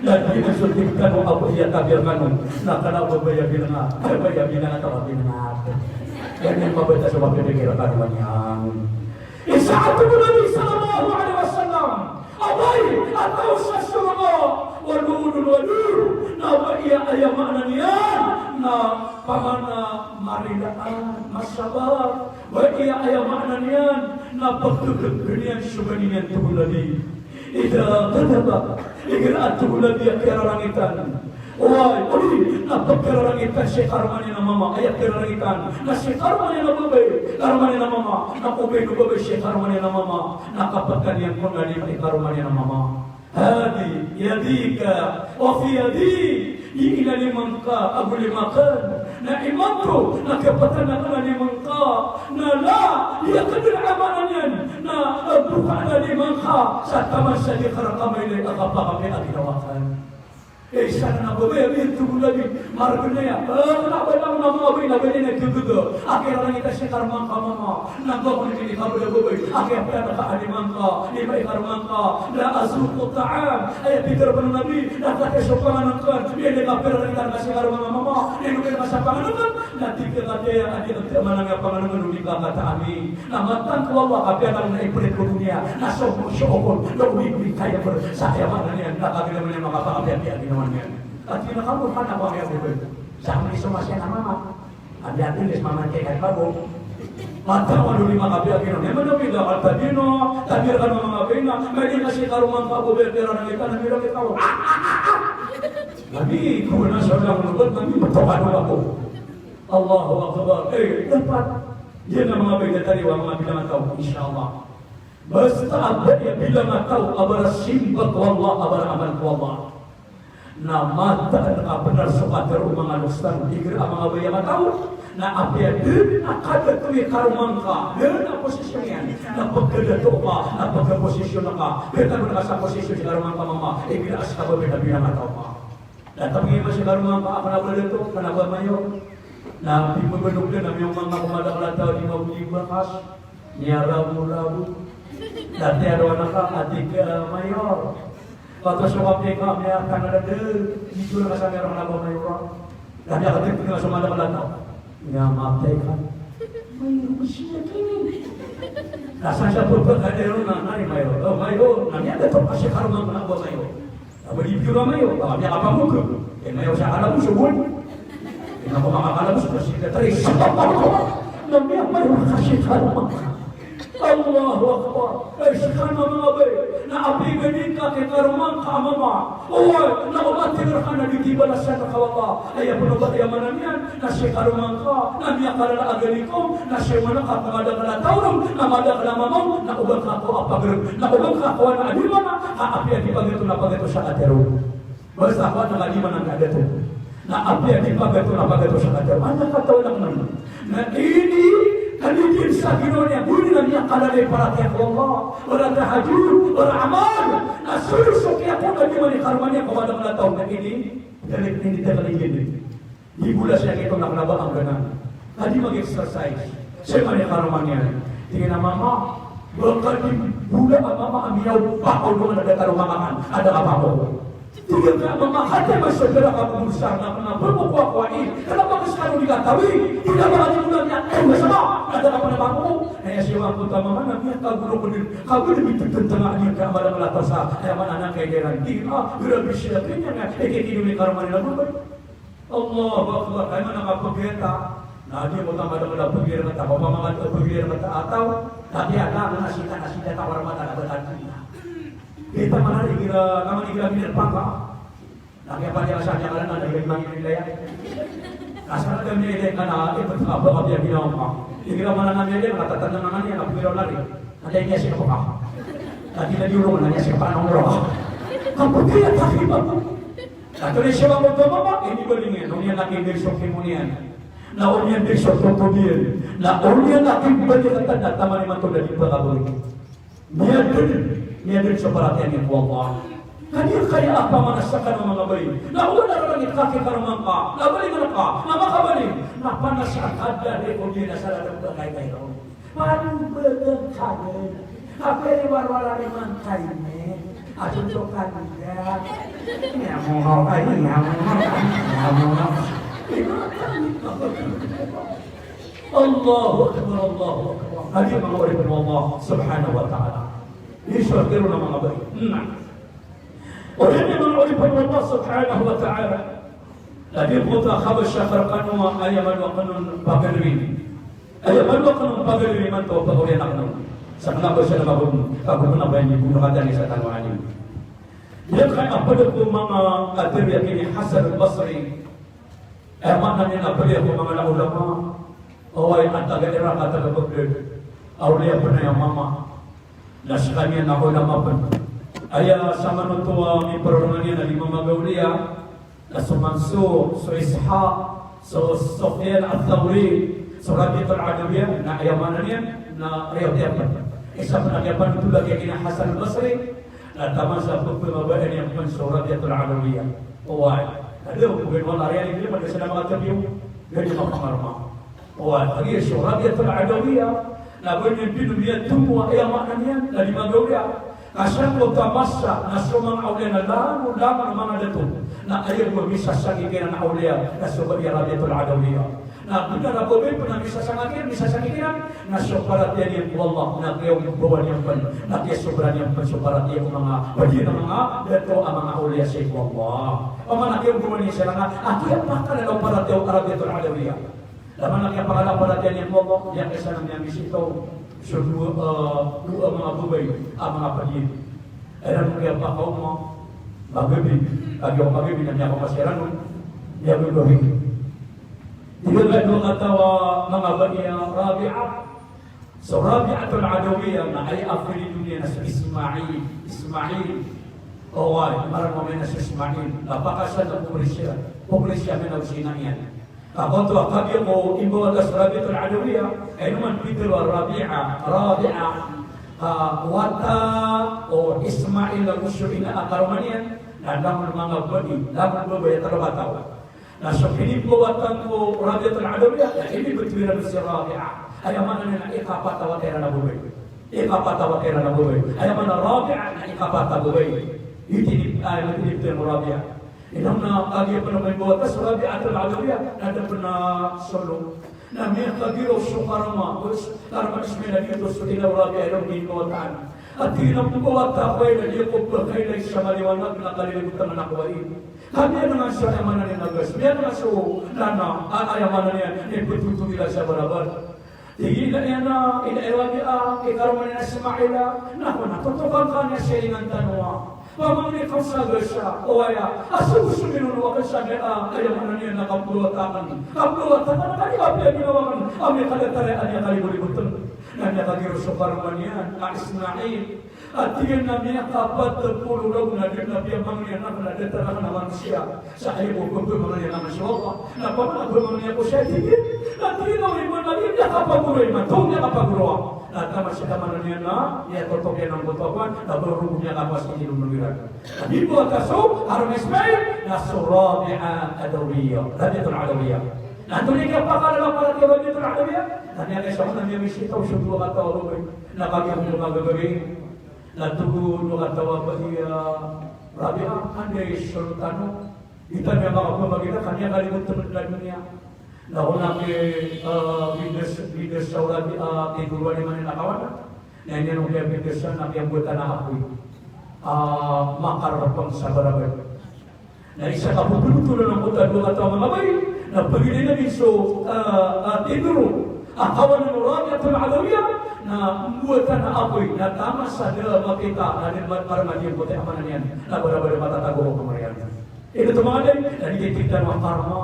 Na di na sulit ka nung ako iya tabir ka nung, na ka na ba baya bilang nga, baya bilang nga, tawag bilang nga ako. Yan yung mabata sa wakil ng kira ka naman yan. Isa ato mo Nabi sallallahu alaihi wasallam. Abay, a taw sa sorga, walulul walul, na ba iya aya maana niyan, na pamana marilaan, masabar, ba iya aya maana niyan, Na pkhakhagn iyan so bani niyan togo Nabi. Idha kadhaba, igira a togo Nabi a kiyararangitan. Oway, odi na pkhararangit sii karoma niyan a mama, aya kiyararangitan. Na sii karoma niyan a babay, karoma niyan a mama. Na o ba ino babay sii karoma niyan a mama, na kapatan iyan kon a lima i karoma niyan a mama. Hadi yadika wa fi yadi, di inalima ngka ago lima akn. Na imanto na kiyapatan akn a lima ngka. Na la, di akn dn a maana niyan na, eh, bokaan a lima ngka sa taman sa di ka rka mailay a kapakapiya a ginawa akn. Eh, isa anan a babay a biyantog o Nabi, margn iyan. Eh, kna ba langon a manga babay na ba niyan a kiyagagaw a kiyararangit sii karoma ngka a mama. Na ba ko ini kabaya a babay a kiyapiya ngka a lima ngka, lima i karoma ngka. La azuqu ta'am, aya pitharo pn o Nabi, na katii so pangnngkn, miyailay ka piyararangitan ka sii karoma ngka a mama, na ino ka sa pangnngkn, na tig ka katii a di ka manang a pangnngkn o di ka kataami. Na matag ko Allah, kapiya ngka na iprint ko doniya, na so, so okon, na o di, o di kaya pr, sa kaya maana niyan, na kagiya maana niyan, makapakapiya-piya a ginawa niyan. Katii na kamo, kna ba aya babay. Sa kami so masa na mama. Andi atin, is mama tiyan babo. Matag ko Allah, di makapiya a ginawa niyan. Mano bida ka tadino, tadiro ka mama bina, mailay ka sii karoma ngka a babay a kiyararangit ka, na mirangit ka. Nabi, ko na sa olang lubat, nabi, matoka na ako. Allahu Akbar. Eh, dapat. Iyan a manga babay a tariwa, manga bilang a taw, insha Allah. Basta a ba niyan bilang a taw a bara simba ko Allah, a bara amal ko Allah, na mataan ka bnar so katero o manga loks tano. Igira a manga babay a mataw, na apiya dn a kadato i karoma ngka, dn a posisyon iyan, na pkhadato ka, na pkhaposisyon ka, pkhaposisyon ka sa posisyon i karoma ngka a mama, igira a ska babay na bilang a taw ka. Na tabngi iman sii karoma ngka a kna ba dato, kna ba mayor. Na pimbabalok dn a miyaoma ngka ko madakl a taw a di mabodi bakas. Miyarabo-rabo. Na tiyaro anak ka a tig ka, "Mayor, patos ko kapiya ka, miyatangad a dn. Di ko na ka sa mayor, kna ba mayor." Na miyakatig ka so madakl a taw. Miyamatay ka. Mayor, masiya kini. Na sa siya pphakadero na, "Nari mayor." "O, mayor." Na miyadato ka sii karoma ngka, kna ba mayor. Aba di biyo na mayor, aba miyakapamokg. Eh, mayor sa kalabos, so bon. Eh, na ko makakalabos, na secretary. Na miyamayor ka sii karoma ngka. Allahu Akbar. Eh, sii karoma, manga babay. Na apiya dn ka sii karoma ngka a mama. Oway, na o ba tig rka na di ki balasan ka o Allah. Aya pn o ba, aya maana niyan. Na sii karoma ngka, na miyakalala a galing ka on, na sii man ka ko madakl a taw ron, na madakl a mama on, na o ba ngka ko a pagrg, na o ba ngka ko ana a di mana, ka apiya di pagato na pagato sa katero. Basta ko ana ka di mana na dato. Na apiya di pagato na pagato sa katero. Ana ka taw anak nan. Na ini, kani din sa ginawa niyan, guni na miyakalala i paratiyaya ko Allah, wala tahajjud, wala amal. Na sii so kiyako na di mana i karoma niyan ko madakl a taw. Na ini, galing ini, galing ini. Di bola siya kito na kna ba angganan. Ka di mag-exercise. Sii man i karoma niyan. Tig iyan a mama, ba ka di bola a mama a miyaw ba ko doon a da karoma ka man. A da ka ba ko. Tig iyan ka mama, hati man so dara ka bubulsa na kna ba ko kwa kwa i. Kna ba ka sa kano di ka tawi. Tig iyan ba ka di bola niyan. Ay, masama. A da ka ba na ba ko. Na aya siya ko ta mama na miyakaguro ko din. Ka ba di mitagtagtanga niyan ka mala mala ta sa. Aya man anak kay deran. Tig iyan, ah, grabe siya. Kaya nga, eh, kaya kino ni karoma niyan na ba. Allahu Akbar. Kay man a kapagkita, na di mo ta madakl a pagkita, mapamangad a pagkita a taw. Tapi ana, ana sita, na sita ta, wala mata na ba ta. Kita man a igira, kaman igira minir pangka. Na kaya pati asa niya ka na, na igira minir ilaya. Asa na kami ilaya ka na, eh, pati ka ba, kami igira man a nami ilaya, na tatanang na niya, na pagkita na rin. Anda niya siya pa ka. Ati na di ulo, na niya siya pa na ulo. Kapagkita, tapi ba? Kato na siya ko mama, ini baling iyan, o niyan laki dn so kimo niyan. Na o niyan dn so toto iyan. Na o niyan laki balik a tanda taman imanto na di pagabalik. Miyadn, miyadn so paratiyaya niyan ko Allah. Ka di kaya a pamanasan ka, manga babay. Na o ba na rarangit ka sii karoma ngka, na baling ka, na makabaling. Na panasan ka dn, di ko di na sa lalaw ka kay kay raw. Pano ba dn ka dn? Apiya di warwara ni mangkay mi. Ato to ka di dn. Niya mo nga kay, niya mo nga kay, niya mo nga kay. Allahu Akbar, Allahu Akbar. Adi manga oripn o Allah Subhanahu wa Ta'ala. Iso a tiro na manga babay. Na. Odi na manga oripn o Allah Subhanahu wa Ta'ala. Lagid o ta khabas sa rkano a aya man o akn on pagalwi. Aya man o akn on pagalwi imanto a pagawrian akn on. Sa kna ba sa na magun, kago kna ba ini, bono ka tani sa tano ani. Aya kna a pd ko manga katharo a giya i Hasan al-Basri. Aya maana niyan na pd ko manga ulama. Oway, a taga Iraq, a taga Baghdad. Awliya pn aya mama. Na skaniyan na ulama pn. Aya samanoto a miparorong iyan a lima manga awliya. Na so Mansur, so Ishaq, so Sufyan Ath-Thawri, so Rabi'atul Adawiyah, na aya maana niyan na riyaw tiyapan. Isa pn a kiyapanotol a giya i Hasan al-Basri, na taman sa pphamabayaan iyan pn so Rabi'atul Adawiyah. Oway. Na da ko pgn wala riyan iyan pn sa manga tabi'un. Gani mapangarma. Oway, kagiya so Rabi'atul Adawiyah, na ba niyan pd a miyatomo a aya maana niyan na lima manga awliya. Ka sa ko tamasa na so manga awliya na langon, langon a manga dato. Na aya bo a misasang iyan a awliya, na so ba i Rabi'atul Adawiyah. Na bnar a babay pn a misasang iyan, misasang iyan, na so paratiyaya niyan ko Allah, na kiyaombawan iyan pn, na kiyasobra niyan pn so paratiyaya ko manga, pd iyan a manga dato a manga awliya sii ko Allah. Opama na kiyaombawan iyan siran a, a kiyapakalala o paratiyaya o Rabi'atul Adawiyah. Taman a kiyapakalala o paratiyaya niyan ko Allah, aya kna sa na miyamisita on so dowa, eh, dowa a manga babay a manga pd iyan. Aya na kiyapakaoma, magabi, kagiya ko magabi na miyakaoma siran on, miyagagabi. Tig a dowa kataw a manga babay a Rabi'ah. So Rabi'atul Adawiyah na aya a pd iyan na so Ismail, Ismail. Oway, marata mambo na so Ismail. Na pakasal na pogris iyan, pogris iyan na o sina iyan. Kagiya ko imbawata so Rabi'atul Adawiyah, ino man pitharo a Rabi'ah, Rabi'ah, ah, wata o Ismail ago so ina a karoma niyan, na langon manga babay, langon babay a tlo kataw. Na so inimbawatan ko Rabi'atul Adawiyah, na inibtho iran si Rabi'ah. Aya maana niyan na ikapat a wata iran a babay. Ikapat a wata iran a babay. Aya maana Rabi'ah na ikapat a babay. Aya maana inibtho iran ko Rabi'ah. Ino na kagiya pn a mimbawata so Rabi'atul Adawiyah, na da pn a solo. Na miyakagiraw so karoma, karoma Ismail a giyoto so ina o Rabi'ah a ino inimbawataan. A tig iyan a mimbawata ako aya na di ako pkhailay sa maliwanag na kaliligotan a kowa i. Ka miyan'g so aya maana niyan a gas, miyan'g so lana, a, aya maana niyan, iptotol iyan sa barabar. Tig iyan a ina, ina i Rabi'ah, i karoma niyan a Ismail a, na ko na totokan ka niyan sa inan tano a pamangni ko sa gas a, o aya, a so, so minono akn sa aya, aya maana niyan na kapmbawata akn. Kapmbawata akn, na kani apiya ginawa akn a miyakadatar a aya kalibolibotan. Na miyakagiraw so karoma niyan a Ismail. A tig iyan a miyakapat polo ragon a dn a piyamangni akn a datar akn a manosiya. Sa aya bo pphmangni akn so Allah. Na pamana pphmangni ako sa tig iyan. Na tig iyan a oway, miyakapagoro imanto, miyakapagoro. Na taman sa aya maana niyan na miyatotok iyan angkoto a kowan, na ba rogo miyakapas i ilong iran. Na mimbawata so karoma Ismail, na so Rabi'ah Adawiyah, Rabi'atul Adawiyah. Na antonaa i kiyapakalala o paratiyaya o Rabi'atul Adawiyah? Na miyakaisa on na miyamisita on so dowa kataw a babay. Na kagiya ko magagabi. Na tig o dowa kataw a babay a Rabi'ah, anda i solo tano? Di tano miyakapamagina, ka miyakalimod tano sa doniya. Na ona ki, eh, bidas, bidas sa Rabi'ah, tig o Rabi'ah, imanto a kawan. Na ino kiyabidasan na kiyambowatan a apoy a makararapang sa barabar. Na isa ka pphanotolan angkoto a dowa kataw a manga babay, na pagilay na di so, ah, ah, tindoro a kawanan o Rabi'atul Adawiyah, na mbowatan a apoy, na taman sa da mapita, na di ma-, para madiyan ko, aya maana niyan, na barabar a matatago ko kamariyan. Ino oto manga day, na di tititano a karma,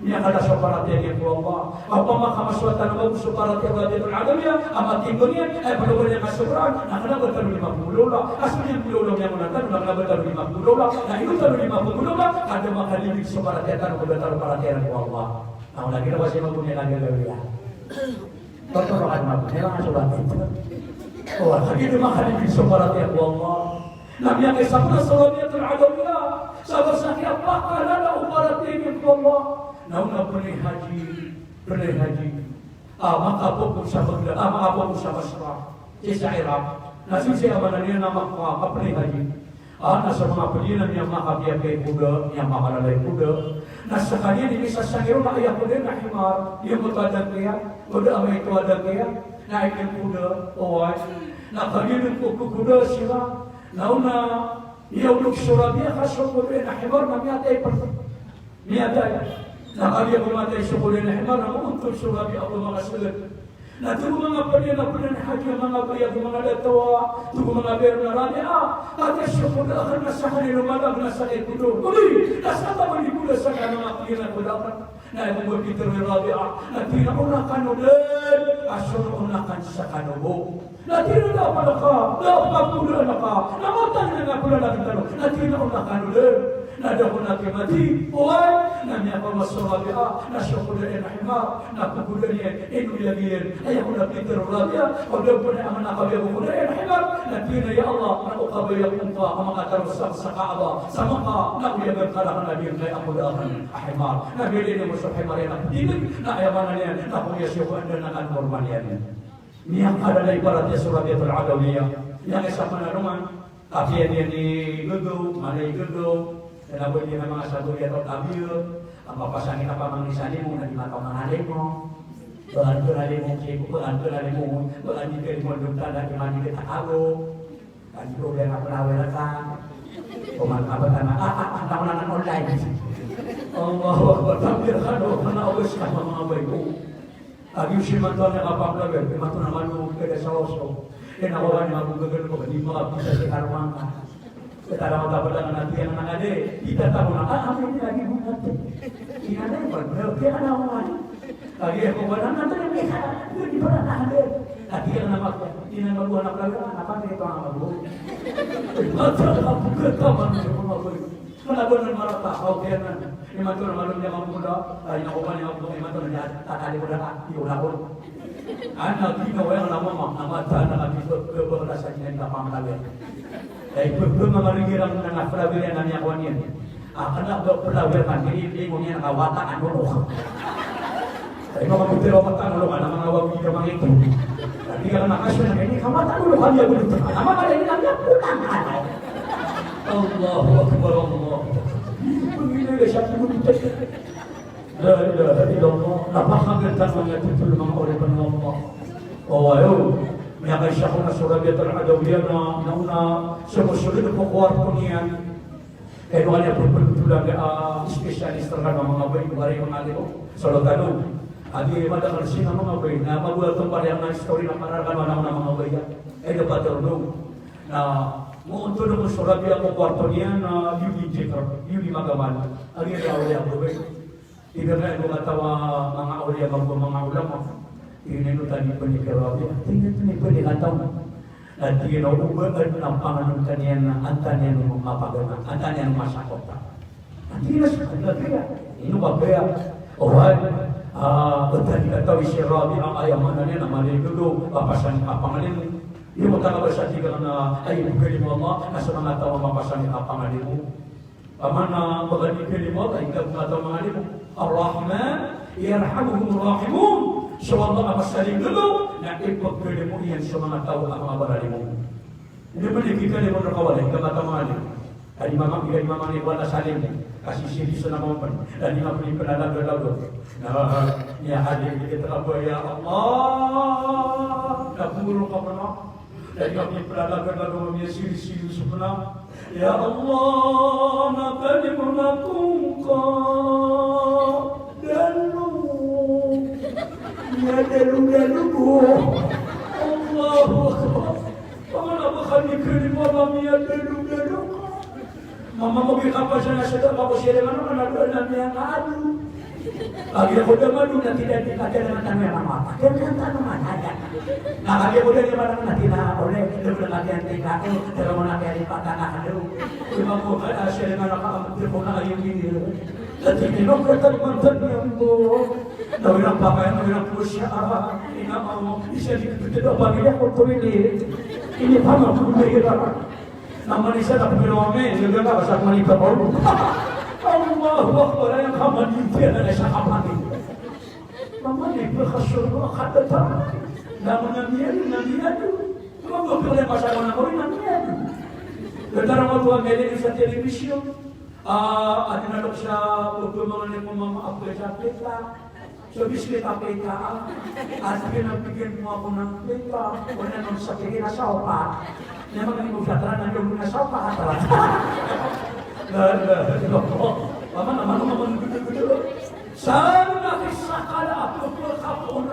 miyakala so paratiyaya niyan ko Allah. Opama ka masowa tano mambo so paratiyaya o Rabi'atul Adawiyah, a matimbang iyan, aya panogoran iyan kasobraan, na kna ba tano lima polo ola. A so lima polo ola miyangonan tano, na kna ba tano lima polo ola. Na ino tano lima polo ola, ka da makalibig so paratiyaya tano, ka da tano paratiyaya ko Allah. Na ona ginawa si mambo niyan a gagawii. Totoro ka mambo niyan a sobraan. O, kagiya da makalibig so paratiyaya ko Allah. Na miyakaisa pn a so Rabi'atul Adawiyah, sabap sa kiyapakalala o paratiyaya niyan ko Allah. Na ona pn i Haji, pn i Haji. Ah, makapoon sa Baghdad, ah, makapoon sa Basra. Sii sa Iraq. Na sii sa aya maana niyan na maka, maka pn i Haji. Ah, na so manga pd iyan na miyamakapiyapiya i koda, miyamakalala i koda. Na skaniyan i misasang iron na aya koda na himar, aya maito a dangkiya, koda a maito a dangkiya, na aya koda, oway. Na kagiya ko, ko, koda siran. Na ona, miyaolog so Rabi'ah ka so koda na himar na miyatay pn. Miyatay. Na kagiya ko matay so koda na himar na moontol so Rabi'ah a ba makasagad. Na tig o manga pd iyan a pd iyan a hajj a manga baya, go manga dato a, tig o manga baya ron a Rabi'ah, a kagiya so koda akn na sakn i lomalag na sakn i kodo. Odi, na sa taman i koda sakn a manga pd iyan a koda akn. Na aya mambo a pitharo i Rabi'ah, na tig iyan a on akn oden a soroon akn sa kano bo. Na tig iyan a da a pd ka, da a pd ka, da a pd ka, na matag iyan a pd ka, na tig iyan a on akn oden. Na da ako na kimati, oway, na miyakaoma so Rabi'ah, na so koda iyan a himar, na kokoda niyan, ino iyagi iyan. Aya ko na pitharo i Rabi'ah, o da pn a manga kabaya ko koda iyan a himar, na tig iyan a ya Allah, na o kabaya ko ngka a makatarosang sa Kaaba, sa Makkah, na oyagan ka rakn a giyangkai a koda akn a himar. Na giyangkai a so himar iyan a ptindg, na aya maana niyan, na komiyasowa ko anda na kanormal iyan. Miyakadalay paratiyaya so Rabi'atul Adawiyah. Miyakaisa pn a alongan, kapiya niyan i gagaw, mala i gagaw, kna ba niyan a manga sabaw iyan a tabiya, a mapasang i kapamangni sa limo, na di mataw manga limo. Ba antonaa limo, ba antonaa limo, ba antonaa limo, doktor, na di mani kita kago. Adi ko gana pn a wala ka. Koman ka ba tana, ah, ah, ah, na, na, na, online. Allahu Akbar, takbir ka do, kna o bes ka manga bayo. Agi o si manto a kapamlawir, imanto na malo keda sa oso. Ina ko ba ni mabugagel ko, di makapisa si karmangka. Kita na matabalang na tiyan na kade, kita tahu na, ah, kami ini lagi bunat. Ina na yung pag-, kaya ka na ako nga. Agi ako ba na, na, na, na, na, di pala na kade. Ati ka na mag-, ina mabuhan na pala, na, na, kami ito ang mabuhan. Mata, kabugat ka man, di ko mabuhan. Kna ba nan marata, okay nan. Imanto na malo niyan kamoda, ay, ina ko ba niyan kamoda, imanto na niyan, tatali ko na ka, iyo na ko. Ana, di na waya na mama, na mata na kami, be-, be-, be-, sa niyan na pamlawir. Ay, be-, be-, manga ringgirang na nga pamlawir iyan na niyan ko niyan. Ah, kna ba pamlawir kan, ini, ini ko niyan na wata ano ko. Ay, manga putira o mata, ano, ano, manga wagi ka manga ito. Tapi kalau maka siya na ini, kamata, ano, kami ako dito. Ano, maka ini, kami ako lang, ano. Allahu Akbar, Allahu Akbar. Panginoon, siya po dito. La ilaha illallah. Napakaganda ng mga titulo, mga oripan ng Allah. O, ayo. Miyakaisa ko na so Rabi'atul Adawiyah na, na una, sumusunod ko kwarto niyan. Kay dowa niyan pphagtolad a, ah, specialist rkano a manga bay, waray manga limo. Solo tano. Agi madakl sii na manga bay, na mabuwal to pariyan na istori na para rkano a manga bay. Ay, da patordo. Na, moontod ako so Rabi'ah ko kwarto niyan na, ah, iyo di jikr, iyo di magamal. Agi da awliya ko bay. Tig iyan a kataw a manga awliya, manga, manga ulama. Tig iyan a ino tano pn i karawi. Tig iyan a ino tano pn i kataw. Na tig iyan a o ba adn a pangnngkn iyan na antaa niyan mapagana, antaa niyan masakota. Na tig iyan a so kagagaya. Ino kagagaya? Oway. Ah, o tano i kataw i si Rabi'ah, aya maana niyan na mala i gagaw, papasang i kapangalimo. Iyo, mata ka ba sa tig iyan a, ay, pkhalimo Allah, na so manga taw a mapasang i kapangalimo. Pamana, ah, ba ka di pkhalimo, ay, ino ka mataw a mangalimo. Ar-Rahman, yarhamuhumur Rahimun. So Allah a masalinggagaw, na ipkhalimo iyan so manga taw a manga baralimo. Ino pn i pkhalimo rka wala, ino ka mataw a mangalimo. Adi mama, adi mama ni wala salimo. Kasi siriso na mama pn. Adi mama pn i plalagalago. Na, ya, adi, adi, adi, ya Allah. Na, buro ka pn, ah. Adi mama pn i plalagalago, miyasiriso pn, ah. Ya Allah, na kalimo na ko ngka dalo. Miyadalo-dalo ko. Allahu Akbar. Pamana ba ka di kalimo a miyadalo-dalo ka. Mama mo bi ka pa sa na sa da ka ko siya na mama na doon na miyangaado. Lagi ako da mado na tidak di ka da na tano ya mama. Kaya na tano man, ada. Na lagi ako da di mama na tina, ole, da ko na kaya tika, eh, da ko na kaya di patana ka do. Di ba ko kaya siya na mama ka, di ko na kayo di. Dati di ko kaya tano man tano ya mo. Na wala pa kaya, na wala po siya, ah, ina mo, isa di ko tino pa nila ko to ini. Ini pa mo, ko nila. Na manisa na pagkilawami, yung ganda ka sa manita ko. Allahu Akbar, ay ang kamanita na sa kapatid. Mamani, berkasur mo, katata. Na manamiyan, namiyan. Mabagay na masa ko na ko rin, namiyan. Ganda mo to ang galing sa telebisyon. Ah, adi na lok sa pagkamangan ko mama, abay sa pita. So, biskit a pita, ah. Ati na bigyan mo ako ng pita. Wala nang sa tingin na sa opa. Niya mga ino sa tara na yung na sa opa, tara. La ilaha illallah. Mama, mama, mama, gudu, gudu. Sa na kisakala ako, ako, ako,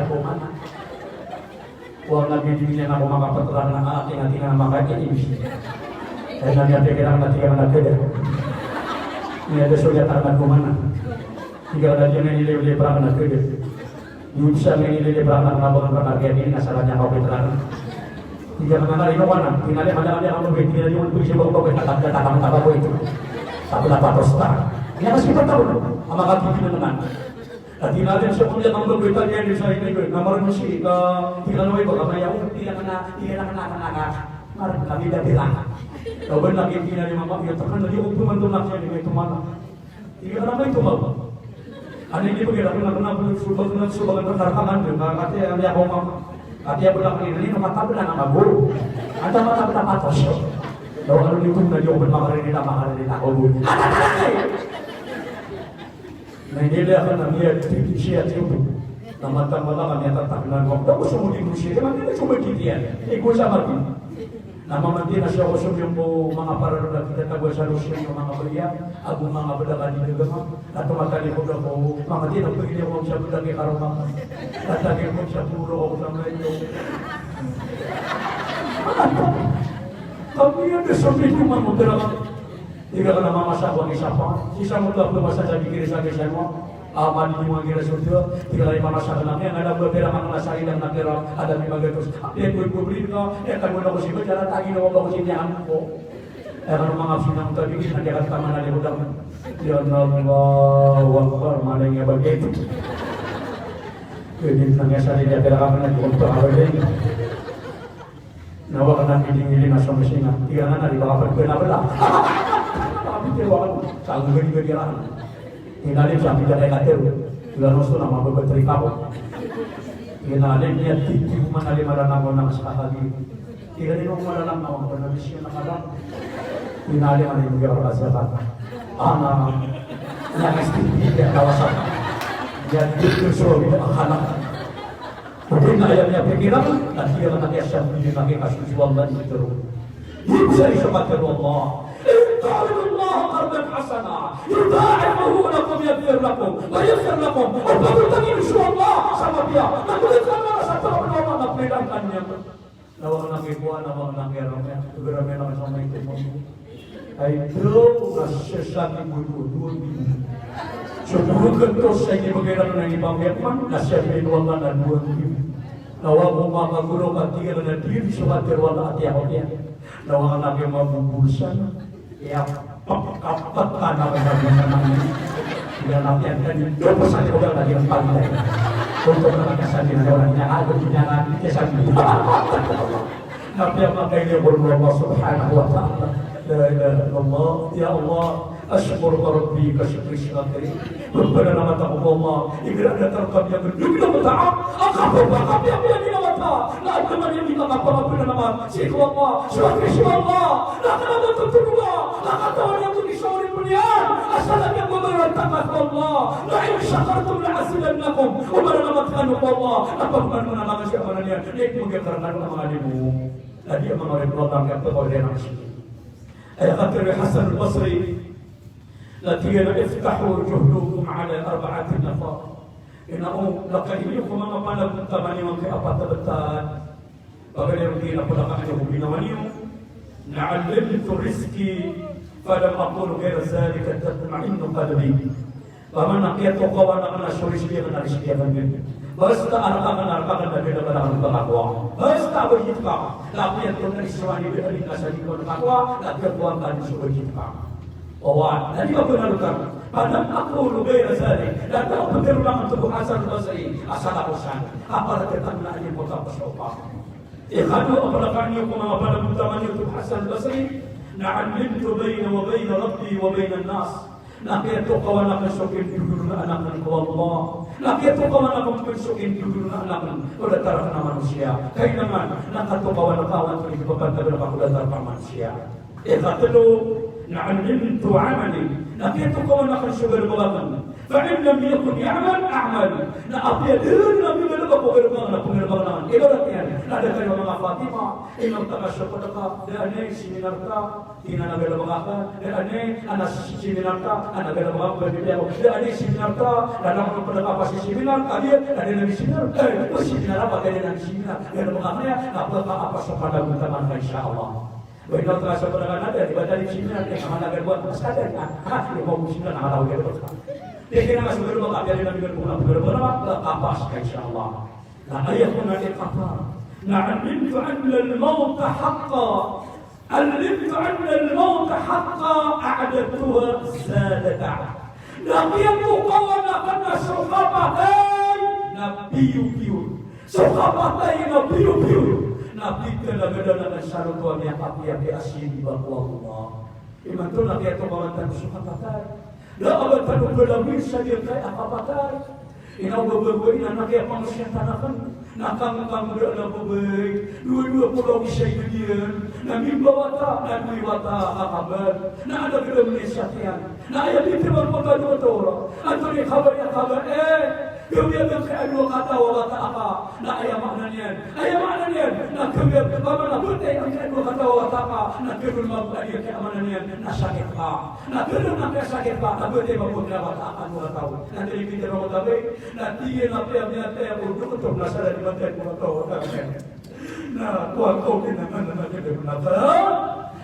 pira ko mana. Wa na bibili niyan ako makapatrang na aking ating na makakinis. Ay na niya pikiran na tiga na keda. Niya da so niya tarang na kumana. Tiga na diyan na nilay-lay parang na keda. Yung isa na nilay-lay parang na mga bakal bakal kaya din, nasa kanya kapitrang. Tiga na na ino ka na. Pinali, mali, mali, ako, pinali, yung pwede ba ko, pwede, tatak, tatak, tatak, tatak, ito. Tapos na patos ta. Niya kasi patawag, ang mga katipinan naman. Ati na rin siya kung yan ang gagawin, ati yan sa inyo, na marunong siya, ka, tingnan mo iba, kamay ako, tingnan ka na, tingnan ka na, ka na, ka. Marunong kami, dati lang. Daw ba, lagi, tingnan ni mama, yung takan na, yung kumanto na siya, yung tumata. Tingnan ka na ba ito, mama? Ano, hindi ko kaya, kung ako na, kung subagan, kung subagan, kung tartangan, yung, ka, kati, ano, ako, mama. Kati, ako lang, tingnan, yung mata ko na, nga, mago. Ata mata ko na, patos, yun. Daw, ano, yung, kung na, yung, makarinig na, makarinig na, ako, bu. Na inilay akn a miyatitisi a tiyobo. Na mataan a mala ka miyatataklan ko. Da ko somogit ko siya, kaya miyatitisi a tiyobo. Igo sa margin. Na mamanti na siya ko somiyong ko manga paralod a kiyatatagoan sa Rosaryo, manga baya, ago manga bdak a di dagama. Na tomatalipod ako, mamanti na pagili ako sa bdak i karoma. Tatagil ko sa puro ako sa mga ito. Ano? Kaso di ko mambo pira ka. Tig akn a mamasa ko a isa pa. Isa mo to a pmasa sa bikiri sa kisa mo. Aman di mo kira so to. Tig akn a mamasa ko na kaya nga na ba pira ka na sa ilang na pira. Ada di magatos. Apiya ko ipobril ka. Aya ka mo na ko si ba jara tagi na waba ko si niyan ko. Aya ka no manga sina mo tabi na kaya ka tama na di ko dam. Ya Allahu Akbar. Mana nga ba gito. Pwede na nga sa niya pira ka na di ko to. Na wak na pidingilin a so masinga. Tig anan a di ba kapag pinabala. Sabi ko, wak na. Sabi ko, di ba kira? Inalim sa pidakay kater. Tig anan so na mababatri ka ko. Inalim niya, titi mo manalim a lanang ko na mas kakagi. Tig anan o malalang na wak na misyon na kalang. Inalim a di mo kira ka sa kata. Ana, na mas titi niya kawasan. Niya titi so, di ba, akala. Odi na aya miyapikiran, na tig iyan a kiyasambili na kiyakasosowan na ito. Ibsa iso katharo o Allah. In tuqridullaha qardan hasana, yudha'ifahu lakum, yaghfir lakum, wa yaghfir lakum. O pagotang iyo so Allah sa mapiya, na pagotang iyo sa taw na Allah na pagotang iyo. Na wak na kiyakowa, na wak na kiyaramiya. Pagaramin na sa may ito mo. Ay, daw, na siyasagi mo doon, doon, doon. So, doon ka to sa inibagay na ibang Vietnam, na siya may doon ka na doon, doon. Na wak ko makaguro ka, tig iyan na diri so katharo o Allah a tiya ko tiya. Na wak na kiyamabubulsan. Iya, pagkapat ka na wak na kiyamabubulsan. Iya, na kiyamabubulsan. Doon pa sa tiya ko tiya, na kiyamabubulsan. Kung ito na kiyasagi na wak niya, ako, niya na, kiyasagi. Na piyamakailay ko ron o Allah subhanahu wa ta'ala. La ilaha illallah. Ya Allah, ashkuruka Rabbi ka shukri shakir. Pphanalamatan ako ko Allah. Igira datar ka niyan, dugdug na mata. Ang kapapakapiyapiya niyan mata. Na adn man iyan di ka kapapanalamatan. Sii ko Allah. Shukri sii ko Allah. Na kna ba totoro a katawan iyan ko di sa oripn iyan. Asal iyan ba ba iyan tangkas ko Allah. La in shakartum la azidannakum. O manalamat kano ko Allah, na pag man manalamat siya manan iyan, na ipmgkar kano a manga limo. Na di a manga limo a manga limo. Aya katharo o Hasan al-Basri, na tig iyan a, "Iftahu juhudakum ala arba'ati nafar." Ino, lakain iyo ko manga panagontaman iyo angkai apat a btad. Pagari ron di na pala ka ano ko ginawa niyo. "Na'allimtu rizqi, falam aqul ghayra dhalika tatma'innu qalbi." Ba man a kiyatokawan akn a so rizki akn a rizki akn dn. Basta a rk akn a rk akn na di na ba akn kakowa. Basta a ba iyan ka. Na apiya antonaa i sowani ba iyan ka sa di ko kakowa, na kiyakowa ka dn so ba iyan ka. Owa, na di ba ko na rk akn. Falam aqul ghayra dhalik. Na da a ptharoon akn, tig o Hasan al-Basri, a salakaw san. Apala titangna iyan ko tapos o pa. Ikadowa a pala ka niyo ko manga panagontaman iyo, tig o Hasan al-Basri, "Na'allimtu bayni wa bayna Rabbi wa bayna an-nas." Na kiyatokawan akn so kindodolonaan akn ko Allah. Na kiyatokawan akn pn so kindodolonaan akn ko datar akn a manosiya. Kailangan na katokawan ka antonaa i ipapantag ka ko datar akn a manosiya. Ikatlo, "Na'allimtu amali." Na kiyatokawan akn so galbk akn. "Fa in lam yakun ya'mal, a'mal." Na apiya da dn a minggalbk ko galbk akn, na pnggalbk akn. Ibarat iyan, na da kano manga Fatima, inonta ka so pd ka, da a ini seminar ta, tig iyan a galbk akn, da a ini, ana seminar ta, ana galbk akn, pd iyan, da a ini seminar ta, da a ini pd ka pa seminar, kagiya, da a ini seminar, eh, seminar apa, da a ini seminar, galbk akn iyan, na pd ka apa so panagontaman ka, insha Allah. Ba ino tanga sa pd ka na da, di ba tadi sina, eh, na managal buwan, mas ka da, ah, ah, di ba mo sina, na managal buwan. Di kina nga sa galbk, ah, di na managal buwan, ah, galbk na, ah, kapas ka, insha Allah. Na aya kon a di kapas. Na alimtu anna al-mawta haqqa. Alimtu anna al-mawta haqqa, a'dadtuha zadatan. Na kiyatokawan akn a so kapatay na piyopiyo. So kapatay na piyopiyo. Na pitharo a gdana na saroto a miyakapiyapiya a simba ko Allah. Imanto na kiyatokawan tano so kapatay. Da a ba tano kalagoy sa giyangkai a kapatay. Ino ba ba ba ina na kiyapangosiyatan akn. Na kangkang da a ba ba. Dowa-dowa ko law isa i gadiyan. Na mimbawa ta, na dowa i wata a kabad. Na ada gdam ni satiyan. Na aya di timan pagkadowa-dowa. Antonaa i kabad a kabad, eh. Gawii a giyangkai a dowa kataw a wata aka. Na aya maana niyan. Aya maana niyan. Na gawii a giyangkai a dowa kataw a wata aka. Na gawii a giyangkai a maana niyan. Na sakit ka. Na gawii a giyangkai a sakit ka. Na gawii a giyangkai a wata aka a dowa kataw. Na tig iyan a piyamiyatay ako doktor na sa da di matay ko wata aka. Na kowa ko di na man na tig iyan a wata.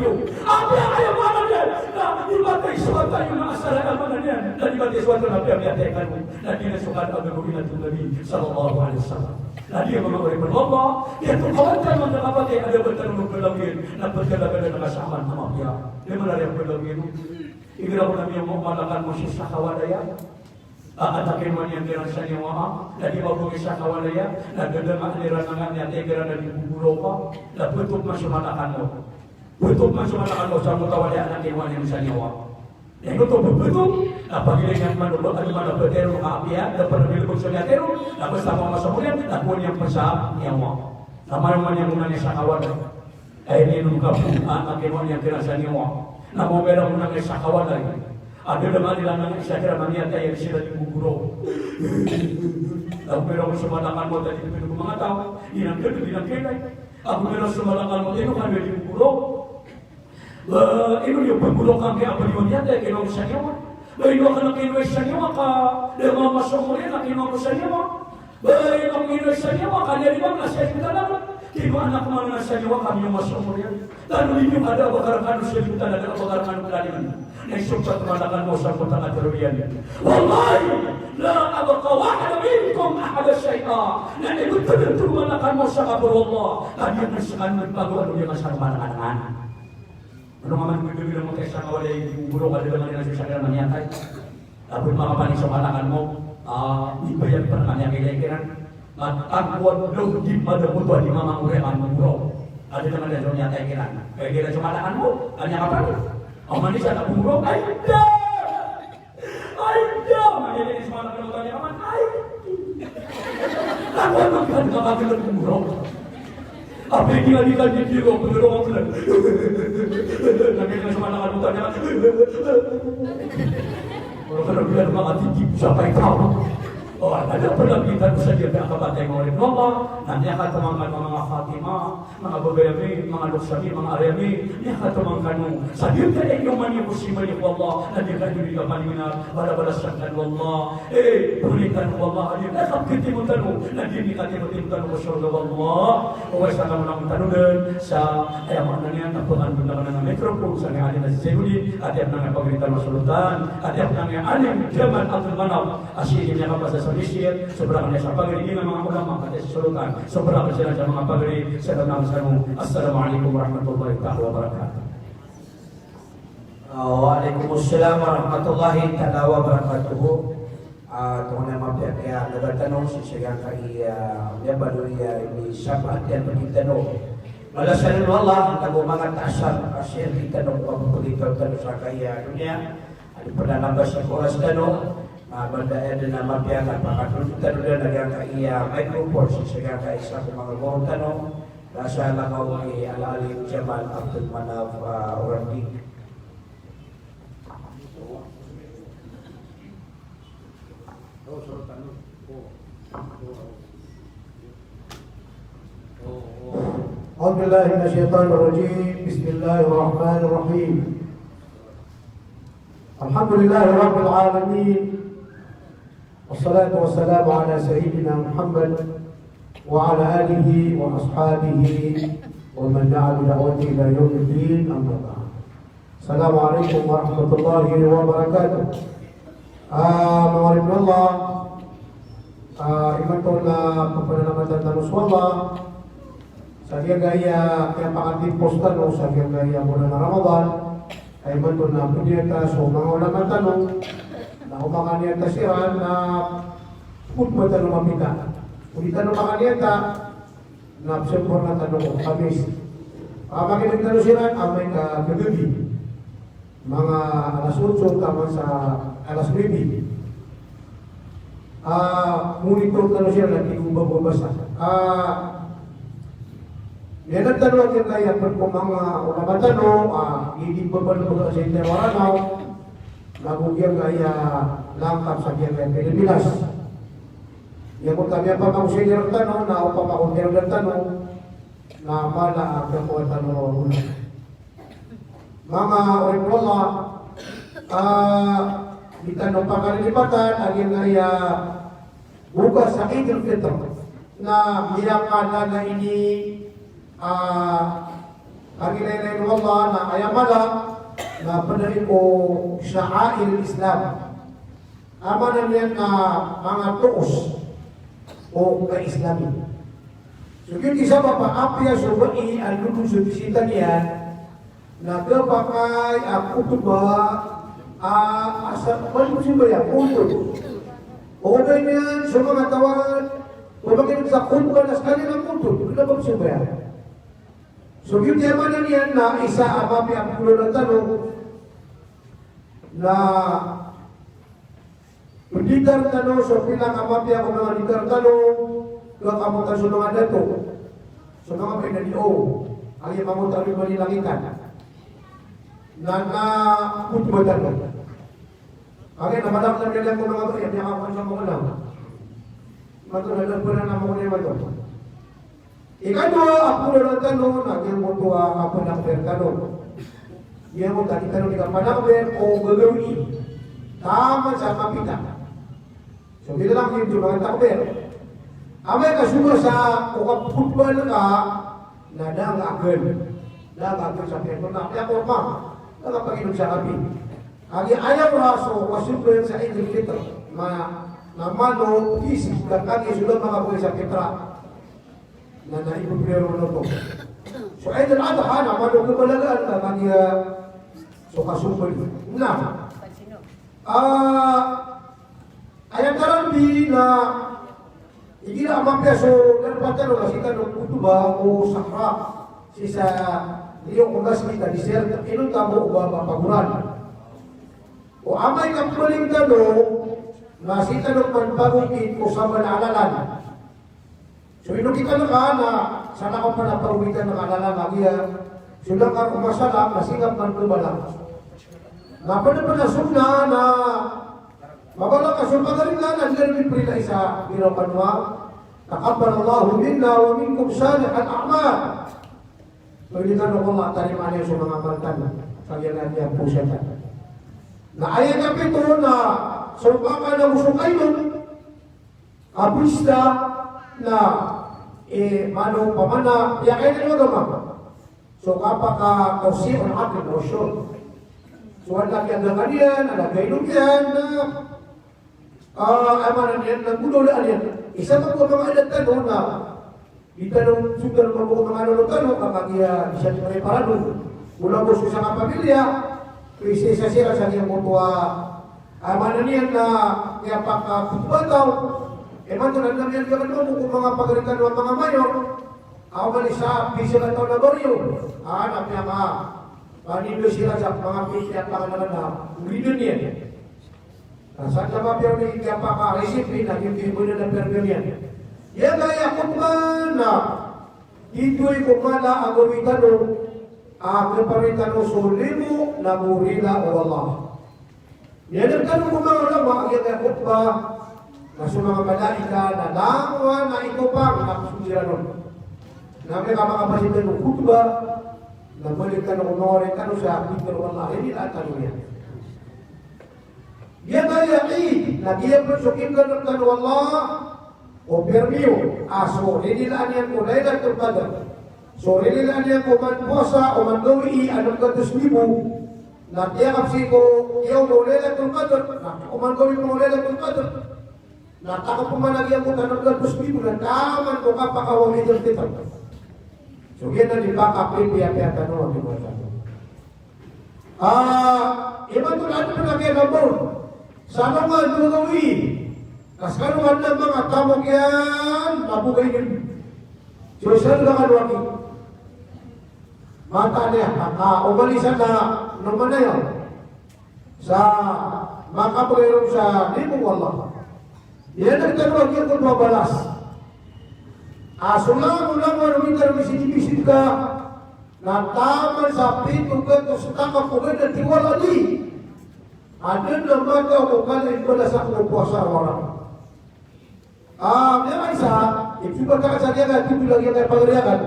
iyo. Apiya aya maana niyan na di matay so wata iyo na asal a maana niyan na di matay so wata na apiya miyatay kano. Na giyanan so kaadn a gagawii o Nabi sallallahu alaihi wasallam. Na di, manga oripn o Allah, giyoto a katawan tano a kapatay a dapat tano pphalagoyan na ptalagoyan na ka sa amal a mapiya. Di maana aya pphalagoyan o igira ko na miyaoma o malakan mo sii sa kawalaya. A, antaa kinowa niyan kiran sa niyawa, a, na di ba bo ki sa kawalaya, na dadamaan iran a ngka niyan, antaa kiran na di bo bo raw ka, na ptop man so malakan mo. Ptop man so malakan mo sa mutawalaya, antaa kinowa niyan sa niyawa. Na ino oto ptop, na pagilay niyan man o ba, ano man a ptero, na apiya, na panabilbog so miyatero, na basta mama sa moriyan, na kowa niyan pn sa niyawa. Na mayo man iyan ona niyan sa kawalaya. Ay, ino ka bo, a, antaa kinowa niyan kiran sa niyawa. Na mawbay ran ko na ngka sa kawalay. A, dadamaan iran a ngka isa kiran a miyatay a di siran di bo bo raw. Na mawbay ran ko so malakan mo, antaa di pn ko manga taw. Iran kdg, iran kilay. A, mawbay ran so malakan mo, ino ka di bo bo raw. Ba, ino iyo bo bo raw ka ngka a ba di miyatay, kinowa ko sa niyawa. Ba, ino ka na kinowa sa niyawa ka, da mama sa moriyan na kinowa ko sa niyawa. Ba, ino kinowa sa niyawa ka, di ba, na sa lipotan a, kinowa anan ko manga sa niyawa ka, miyaoma so moriyan. Tano di niyo kada a ba ka rkano sa lipotan a da a ba ka rkano kalaliman. Na isompat o malakan mo sa lipotan a tero iyan. Wallahi, la abqa wahid minkum ahada shay'a. Na di btad o malakan mo sa kabor o Allah. Ka di akn skano pagowaan o di akn skano malakan. Ano nga man, bibigyan mo tayo sa kawalay, di bo bo raw ka, dadamaan iran so isa kiran a miyatay. Ago makapanik so malakan mo, a, ibayag pn a miyakilay kiran. Matangkowad, di madamoto a di mamangori a bo bo raw. A, dadamaan iran so miyatay kiran. Kaya kiran so malakan mo, a miyakapanik. A, manisa na bo bo raw, ay, da! Ay, da! Manisa na bo bo raw, ay, da! Ako, ano ka, nakakagilid ko, bro? Apiya di ka, di ka, di ka, di ka, di ka. Lagi na sa manga kalutan niyan. Wala ka na bilang makatitip sa paitaw. O, ada pala kita sa dia, kapatay mo rin. Wala, na niyan ka tumangkan manga Fatima. Manga babay ami, manga loks ami, manga ari ami, miyakatoman kano. Sa di ka iyo maniyo ko si maniyo ko Allah, na di ka iyo di ka paniminat, bala-bala sa kano Allah. Eh, puli kano Allah, di ka kapitimo tano, na di ka timo-timo tano ko sorga Allah. O, sa kano lang tano dn, sa, aya maana niyan, na pangandun na kanan a microphone, sa nga alim na si Sayyidin, ati ap na nga pagritan masulutan, ati ap na nga alim Jamal Abdul Manaf, Asya ini miyakapasa sa Misir, sobra kaniyan sa pagari, ini manga ulama, kati sa solotan, sobra kaniyan sa manga pagari, sa dam na kasano. Assalamu alaikum warahmatullahi taala wabarakatuh. Ah, wa alaikum assalam warahmatullahi taala wabarakatuh. Ah, tonganay a mapiya a naga tano, sii sa giyangkai a, ah, miyabaloy a, ah, ini sa perhatian pagitano. Balasan o Allah, nago manga taasar, ah, sii kitano, ko pagitano tano sa kaya dunya. Adi pn a nabas ko oras tano, ah, banda aya dn a mapiya a pakatolog tano dn a giyangkai a microphone sii sa giyangkai a isa ko manga goro tano, na sa lakaw i Al-Alim Jamal Abdul Manaf, ah, Urandi. أعوذ بالله من الشيطان الرجيم. بسم الله الرحمن الرحيم. الحمد لله رب العالمين. والصلاة والسلام على سيدنا محمد وعلى آله وأصحابه ومن دعا بدعوته إلى يوم الدين، أما بعد. Assalamu alaikum warahmatullahi wabarakatuh. Ah, manga oripn o Allah, ah, imanto na pphanalamatan tano so Allah sa giyangkaya kiyapakatimpos tano sa giyangkaya bulan a Ramadan. Imanto na pniyata so manga ulama tano na o makaniyata siran na khutbah tano mapita. O di tano makaniyata na pzamporna tano ko Khamis. Pamakineg tano siran amay ka gagagi. Manga alas otso taman sa alas nuebe. Ah, monitor tano siran na tig o ba babasa. Ah, miyaneg tano a giyangkaya pd ko manga ulama tano, ah, di di ba pd ko sa intero a Ranaw. Nago giyangkaya langkap sa giyangkaya Pilipinas. Giyangkoto a miyapamagosay rktano, na o pamakontero rktano, na mala a kakowa tano ron. Manga oripn o Allah, ah, Di tano pakalilipatan a giyangkaya boka sa Eid al-Fitr na miyakala na ini, ah, a giyangkaya, wallah, na aya mala na pd ko sha'air al-Islam. Aya maana niyan na manga toos o ka-Islami. So giyoto i sabap a apiya so bai a lolod so bisita niyan na khapakay a khutbah a asar, pd ko sambayang, khutbah. Ogaid niyan so manga taw a pamakin'g sa khutbah na skaniyan na khutbah, kna ba sambayang. So giyoto i aya maana niyan na isa a mapiya a pagolawla tano na pndikar tano so pinakamapiya ko manga dikar tano, ka kamotan so manga dato, so manga bai na di o, a giyangkoto a di malilangitan. Na, na khutbah tano. Kagiya na madakl a giyangkoto a manga bai, a miyakakowan sa manga bai. Mato na da pn a manga bai mato. Ikadowa a pagolawla tano na giyangkoto a kapanakbir tano. Giyangkoto a di tano di kapanakbir o gagawii taman sa kapita. So bilang giyoto a manga takbir. Amay ka so masa o kakhutbah ka na da ngka akn. Da ngka akn sa piyakorma. Piyakorma. Da ngka paginom sa kapi. Kagiya aya oras o kasambayang sa Eid al-Fitr na, na malo, pisi, ka kagiya so da makabgay sa pitra. Na, na ipoprero oto. So Eid al-Adha na malo kabalagaan ka kagiya so kasombal. Na, ah, aya karambi na igira a mapiya so darpa tano na sii tano khutbah ko sahra, sii sa liyo ko masgit a desert, inonta bo o ba, ba pagoran. O amay ka pmbaling tano na sii tano pman pagokit ko sabala a lalan. So ino kita na ka na, sa na ka pman a pagokitan a lalan a giya so da ngka roo masala na sii ngka pman khabala. Na pd pn a sunnah na mabala ka so pagaring ka na di ka roo miprila isa, biraw kano a, "Taqabbalallahu minna wa minkum salihal a'mal." Pagari tano ko Allah, tarimaan Iyan so manga amal tano, sa giyangkaya powasa tano. Na aya kapito na so pakanaw so kainom, a pista na, eh, mano pamana, aya kainom a agama. So kapakatawsi'ul akl wa shurb. So adn a kiyagakan iyan, adn a kainom iyan, na, ah, aya maana niyan na golaolaan iyan. Isa ko manga adat tano na di tano sodn mambo ko manga lolo tano, ka kagiya di siran di manga parado. Mala bo so isa ka pamilya, isa-isa siran sa giyangkoto a, aya maana niyan na miyapakapmbataw. Imanto na adn a miyagiyangkoto mambo ko manga pagari tano a manga mayor. Aw mali sa, bisa ka taw na baryo. Ah, na piyaka, panindo siran sa manga piti a panganangan a, uridan iyan. Na sa mapiya o di kiyapaka-receive na giyoto i bnar a piyarga niyan. Giyangkaya khutbah na giyoto i ko mala a gawii tano a khaparani tano so limo na bo rila o Allah. Iyadn tano ko manga ulama a giyangkaya khutbah na so manga malaikat na langowan a itopang na pzong iran on. Na amay ka makapasad tano khutbah na balik tano ko manga oripn tano sa pitharo o Allah, rinilaan tano niyan. Giyangkaya Eid na giya pn so kinggalbk tano o Allah o pirmiyo a so rinilaan iyan ko Lailatul Qadr. So rinilaan iyan ko oman powasa, oman gawii a nm gatos libo. Na tiyakap sii ko yawm o Lailatul Qadr, na oman gawii o Lailatul Qadr. Na takap pman a giyangkoto a nm gatos libo na taman ko kapakawa Eid al-Fitr. So giyanan i pakapipiyapiya tano a giyangkoto. Ah, imanto na adn pn a kiyababor sa alongan o gawii. Ka skano adn a manga tamok iyan, mabogay dn. So isa dn a kano aki. Mataan iyan, maka oman isa na noman iyan. Sa makabgay ron sa limo o Allah. Iyan a kitaro a giyangkoto a balas. A so langolangon o mitharo, misisibisid ka na taman sa pito gatos takap o ganda tiwala di. Adn a mataw ko kala i balas ko powasa a wara. Ah, miyaisa, ipibat akn sa giyangkaya titho a giyangkaya pagari akn.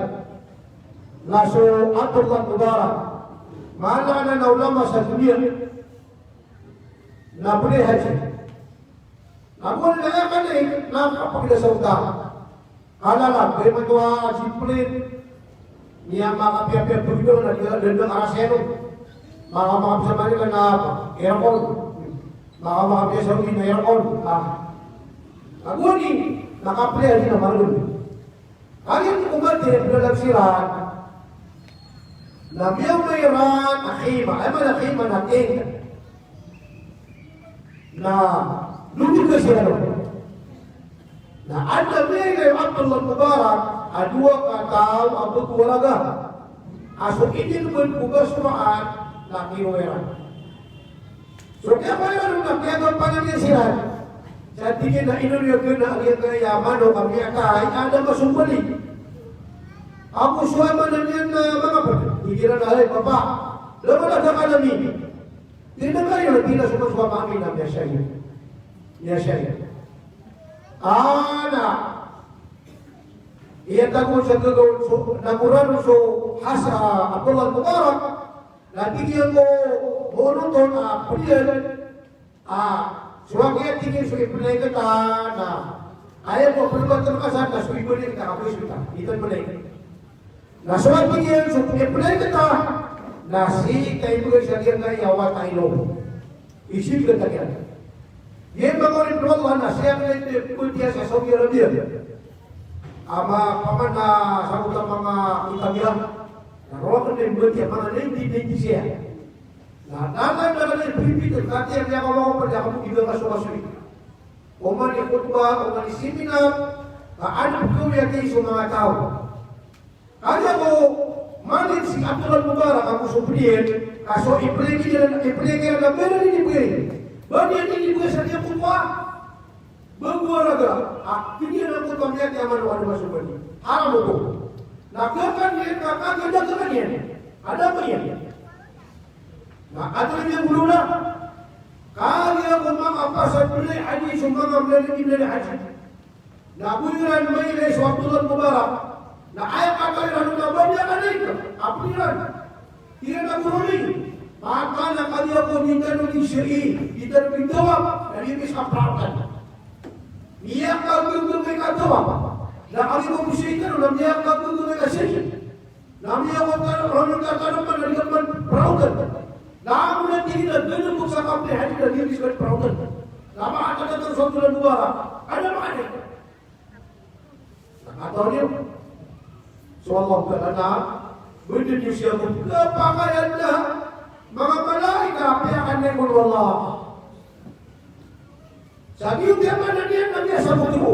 Na so Abdullah Mubarak. Mala anan a ulama sa doniya. Na beli haji. Na beli na aya kani na kapagila sa utang. Kalala, beli matoa haji beli. Niya makapiyapiya beli na dia denda araseno. Maka makapiya sa Manila na aircon. Maka makapiya sa Saudi na aircon. Ah. Na beli na kapagila haji na margen. Kagiya ko mati a pila siran na miyaoma iran a khima, aya maana a khima na tent. Na lobod ka siran on. Na anda miyailay o Abdullah Mubarak a dowa kataw a bago a raga a so inilbed ko basoraan na kirowa iran. So kiyapairan on na kiyagampanan iyan siran. Sa tig iyan a ino niyo kena a giyangkaya a manok a miyatay a da masombali. Ago so ama niyan na mangaped. Tig iran a, "Hay, Papa, da mala ka kami." Tig iyan a, "Kayo na tig iyan a so masowa kami na miyasahid." Miyasahid. Ana. Iyatago sa gagaw so, nagoran so hasa Abdullah Mubarak. Na tig iyan ko, ko onoton a pediyan a, so aki a tig iyan so ipelay keta na aya ko pelbat terkesan na so ipelay keta ka boy so ita, ita pelay. Na so aki tig iyan so ipelay keta na sii ta ibegay sa giyangkaya a wata ino. Isip keta kiyan. Iyan manga oripn o Allah na sii akn i pediya sa Saudi Arabia. Ama paman na sa oto a manga kitab iyan. Na roo akn i pediya manga ninety, ninety siya. Na dalan, dalan i pipit, kati a miyakaoma ko pd a kapo di ba kasokasoy. Oman i khutbah, oman i seminar, ka adn pkawiyati so manga taw. Kagiya ko malit si Abdullah Mubarak ago so pd iyan, ka so ipelay iyan, ipelay iyan na bala ini bgay. Ba niyan ini bgay sa niyan khutbah. Bago a raga, a, tig iyan a khutbah miyatay a manok a da masombali. Haram oto. Na kakan iyan, kakan iyan, da kakan iyan. Ada apa iyan? Na, ada iyan guru na. Kagiya ko manga pasad belay haji, so manga belay, belay haji. Na bo iran mailay so Abdullah Mubarak. Na aya katharo iran na ba niyan kanay ka, a bo iran. Iran na goro ni. Maka na kagiya ko di tano di sii, di tano di tawaf, na di bisa praotan. Miyakagagagay ka tawaf. Na kagiya ko di sii tano, na miyakagagagay ka sii. Na miyakoto ron ka tano man na di ka man praotan. Na amo na tig iyan a dn bo sa kapli haji na di bisa praotan. Na makatataro so Abdullah Mubarak. Ada makani. Na katawan iyo. So Allah Ta'ala na, bdn iyo siya bo kapakayan na manga malaikat a piyakanay ko Allah. Sa giyoto a maana niyan na miyasabot ko.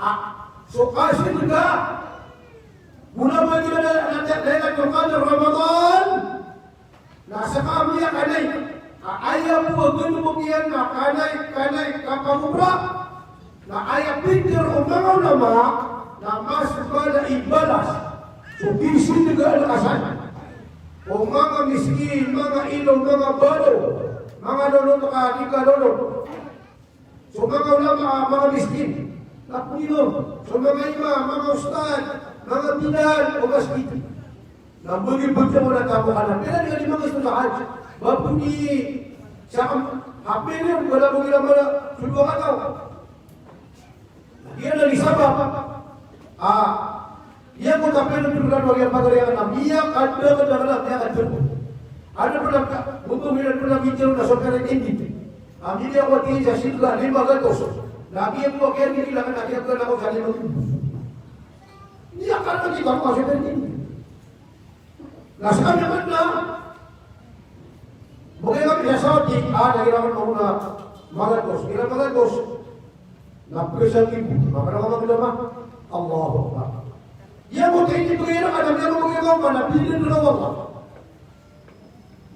A, so kasidka. Mula ba igira na, na, Laylatul Qadr Ramadan. Na ska a miyakanay. A, aya bo a gnbk iyan na kanay, kanay, kapagobra. Na aya pitharo o manga ulama, na mas mala i balas so kisidka a lakasan. O manga miskin, manga ilo, manga balo, manga lolot ka di kalolot. So manga ulama, manga miskin, na pnginom. So manga imam, manga ustad, manga bilal o masgit. Na mbagi btad o na tamokan a pira di ka di manga isto sa hajj. Ba pn i sa kam, hapin iyo, wala bo igira mala, so dowa kataw. Giyanan i sabap a, a, giyangkoto a pnothoran o giyangkaya pagariya na miyakadakadakl, miyakadakl. Adn pn a, bo pn a, pn a mitero na so pera indi. A miyakowa tig iyan sa sidka lima gatos. Na giyangkowa kiyangilay na giyangkowa na ko sa lima gatos. Miyakadakl, miyakadakl so pera indi. Na skami man na, makailay kami sa Saudi, a, na igira man manga magatos, igira magatos. Na pkasang ibo, makailay kami dama. Allahu Akbar. Iya mo tayo di pagkailangan, na iya mo pagkailangan, na bilin na Allah.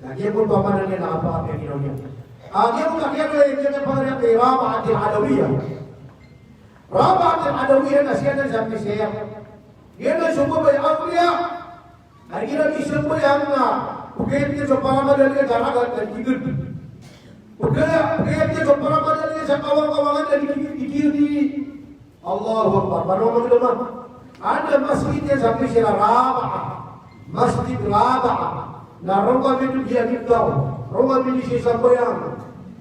Na iya mo pamanan niyan na apa, apa yang ginawa niya. A, iya mo takiya na iya na pangariya kay Rabaatil Adawiyah. Rabaatil Adawiyah na siya na sa Misir. Iya na sumabay awliya. Ay gira di sambayang na, pagayat iyan so paramadal iyan sa ragat na di kiged. Pagayat, pagayat iyan so paramadal iyan sa kawang-kawangan na di kiged, di kiged. Allahu Akbar. Mano magdama. Anda masjid iyan sa Misir a Rabaa. Masjid Rabaa. Na roo kami di iyan di daw. Roo kami di sisambayang.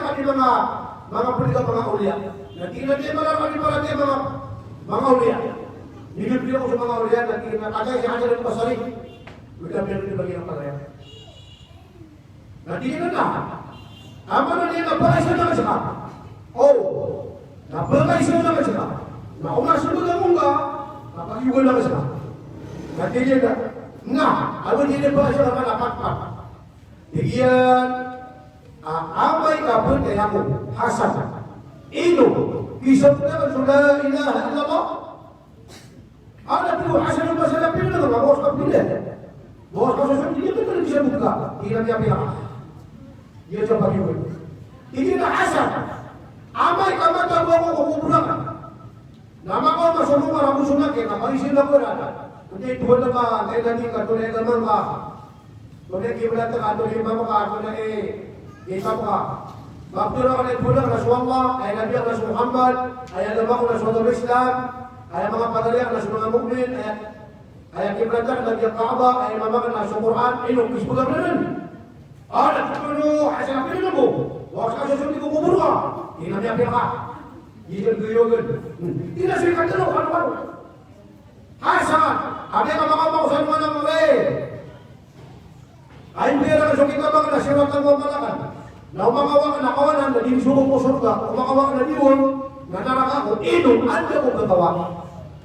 rkami manga, manga pd ka manga awliya. Na tig iyan a di mala rkami paratiyaya manga, manga awliya. Minipriya ko so manga awliya, na tig iyan a kataya si Hasan al-Basri. Wata pn di bagi a paratiyaya. Na tig iyan a, aya maana niyan na pakaisa na ka ska. O, na pakaisa na ka ska. Na o masmbag ako ngka, na pakiyoga na ka ska. Na tig iyan a, na, aya maana niyan na pakaisa na ka na pakpak. Tig iyan a, amay ka phatay ako, Hasan, ino kismbag ka so la ilaha illallah? Ana tig o Hasan al-Basri a pd ka, bawas ka pd. Bawas ka so sambag, di ka pd sa buka. Di na miyapira. Iya sa pagibon. Tig iyan a Hasan, amay ka matago ako ko kuburan, na makaoma so Umar ago so Nakir, na parisin ako iran. Antonaa i Tuhan ka, antonaa i Nabi ka, antonaa i agama ngka, antonaa i kiblat ka, antonaa i imam ka, antonaa i kitab ka. Maptharo akn a aya Tuhan akn na so Allah, aya Nabi akn na so Muhammad, aya agama akn na so agama Islam, aya manga paganay akn na so manga mu'min, aya, aya kiblat akn na so Kaaba, aya imam akn na so Qur'an, ino kismbag akn anan? Ana tig o Hasan a pd ka bo. Bawas ka so sambag ko kubur ka. Di na miyapira. Di na miyapira. Di na sii katharo, kano, kano. Hasan, amay ka makaoma ko sa alongan a mawri, ay, mbiyaan ka so kitab akn na Siratal Muhammad akn. Na o makaoma ka na kawanan, na di sogo ko sorga. O makaoma ka na diwang, na naraka ako. Ino, anda ko kagawa?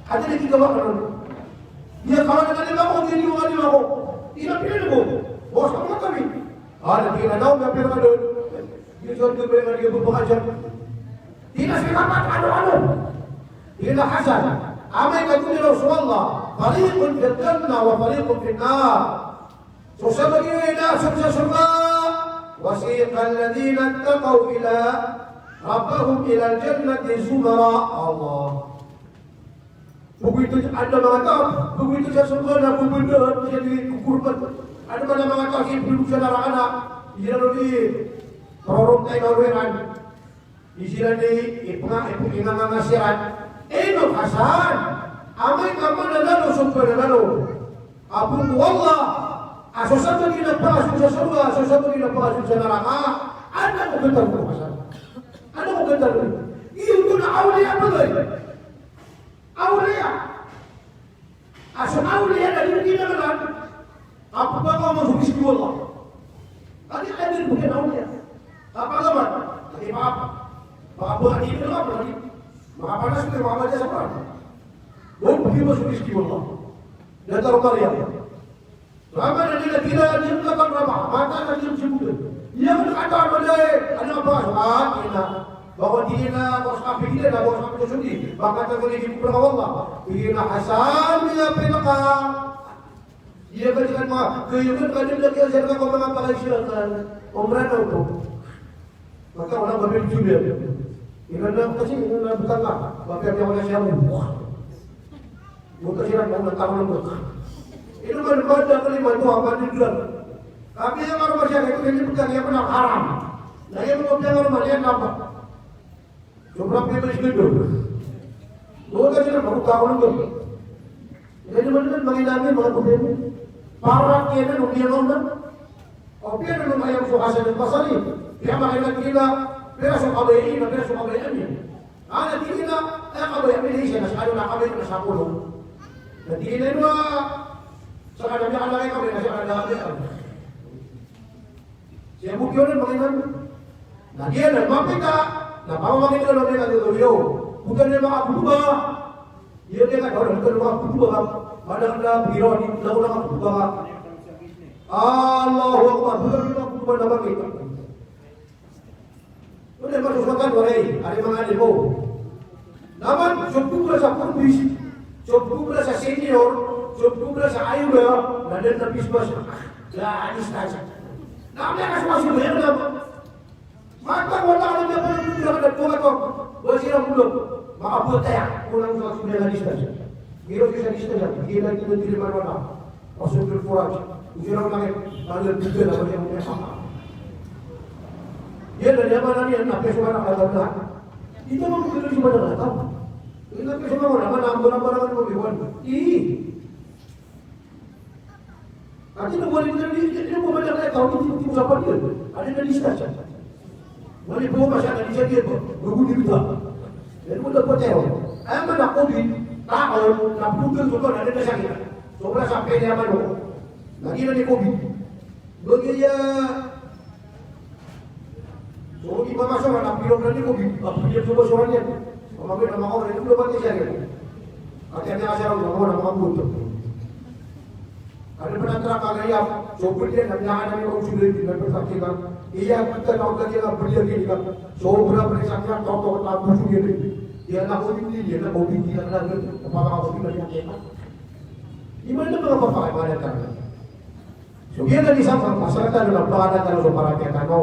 Anda di kigawa ka ron? Iya kawanan a lima ko, di diwang a lima ko. Ino, pd ka bo. Bawas ka manga tabi. Ana tig iyan a, na o miyapira ka don. Di na sii katharo, kano, kano. Tig iyan a Hasan, amay ka tig o Rasulullah, fariqun fil jannah wa fariqun fin nar. So sabagi na so sa sorga, wasiqal ladhina ittaqaw ila rabbihim ilal jannati zumara. Allah. Begitu anda manga taw, begitu sa sorga na bebendaan, bisa di kokorban. Anda mana manga taw, si penduduk sa naraka na, iran o di, rorong tayo na oriran. Di siran di, ipnga, ipnga, ipnga siran. Ino Hasan, amay ka mananalo, so pananalo. Apo ko Allah, a so sabagi na pakasold sa sorga, a so sabagi na pakasold sa naraka. Anda ko gentar ko Hasan? Anda ko gentar ko? Iyo to na awliya ba, bay? Awliya. A so awliya na di mo kinanglan a pphakaoma so rizki o Allah. Adi, adi bo kna awliya. Kapagaman. Adi, maap. Makapanas ko, makapanas ko, makapanas ko. Bo pphakaoma so rizki o Allah. Datar o Maryam. Raman a di na kira di na kan rama, mata na di na sibukan. Iya kan kata a madai, ano ba, ah, di na. Bawa di na, bawa sa kapigil na, bawa sa kapigil na, bawa sa kapigil na, bawa sa kapigil na, bawa sa kapigil na, Hasan, iya pinaka. Iya kan kan ma, kayo kan kan lagi asal ka ko mga pangasiyakan. Umrah na po. Maka wala ba bin Jubair. Ino na kasi, ino na btang ka. Ba piyapiyawala siya mo. Buta siran ko na tao na buta. Ino man banda kalima to, apa di dran. Tapi yang harus masih ada itu, ini bukan yang benar, haram. Nah, yang mau bilang harus masih ada apa? Sobra piyamaris gendo. Buta siran ko na tao na buta. Ino man, man, manginami, mga problema. Para kaya na, nung dia mau na. O piya na lumayan so Hasan al-Basri, piya makilala, pira so kabaya iyan, pira so kabaya iyan. Ana tig iyan a, eh, kabaya iyan, isa na sa ano na kabaya iyan na sapolo. Na tig iyan a, sa kadami a laki kabaya iyan, sa kadami a laki. Siya mo piya na manginan. Na tig iyan a mapita, na pamamangin ka na piya ka tutuyo. Bukan na makakutuba. Iya, di ka daw, di ka daw makakutuba ka. Madakl na piro, di ka daw makakutuba ka. Allahu Akbar, buta di makakutuba na bangkit. Wala, masosokan, wala, eh. Ari manga limo. Naman, so kubra sa kurbis, so kubra sa senior, so kubra sa ayuda, na den na bisbas. Ya, anis tayo. Na, may kasmasyo, yan na. Mata wala ka na pala pala ka na pala ka. Wala sila pula. Makabuta ya. Kulang sa sila na distance. Giro sa distance ya. Giro na dito dili marwana. Pasok sa Furaj. Ujira ko lagi. Tanggal tiga na wala yung pesa. Yan na yaman na yan. Na pesa wala ka na. Ito mo kung kailan siya madalatan. Ito na pesa wala. Manambo na wala ka na. Ih. Ati na wali na di, di, di mo ba na kaya tao, di, di mo sa pagyan. Ati na lista siya. Wali po ba siya na di siya di ba? Bago di ba? Yan mo na po tayo. Ay, man ako di, tao, na putol ko to, na di na siya kita. Sobra sa pwede naman ako. Lagi na di COVID. Bagi ya, So, di ba masoran, na piro na di ko, di ba, pwede so ba soran yan? Pamagay na makaw, na di ko ba tiyan yan? Ati, ati, ati, ati, ati, ati, ati, ati, ati, ati, ati, so, pwede na, na, na, na, so, pwede na, pwede na, iya, kita na, kita na, pwede na, kita. So, pwede na, pwede na, toto, tapo, so, pwede. Iya, na, ko, di, di, iya, na, ko, di, di, na, na, na, pamagay, ko, di, na, na, na. Di man na mga papakay, mga tanda. So, giyanan i sabap, asal tano na bangkatan tano so paratiyaya tano.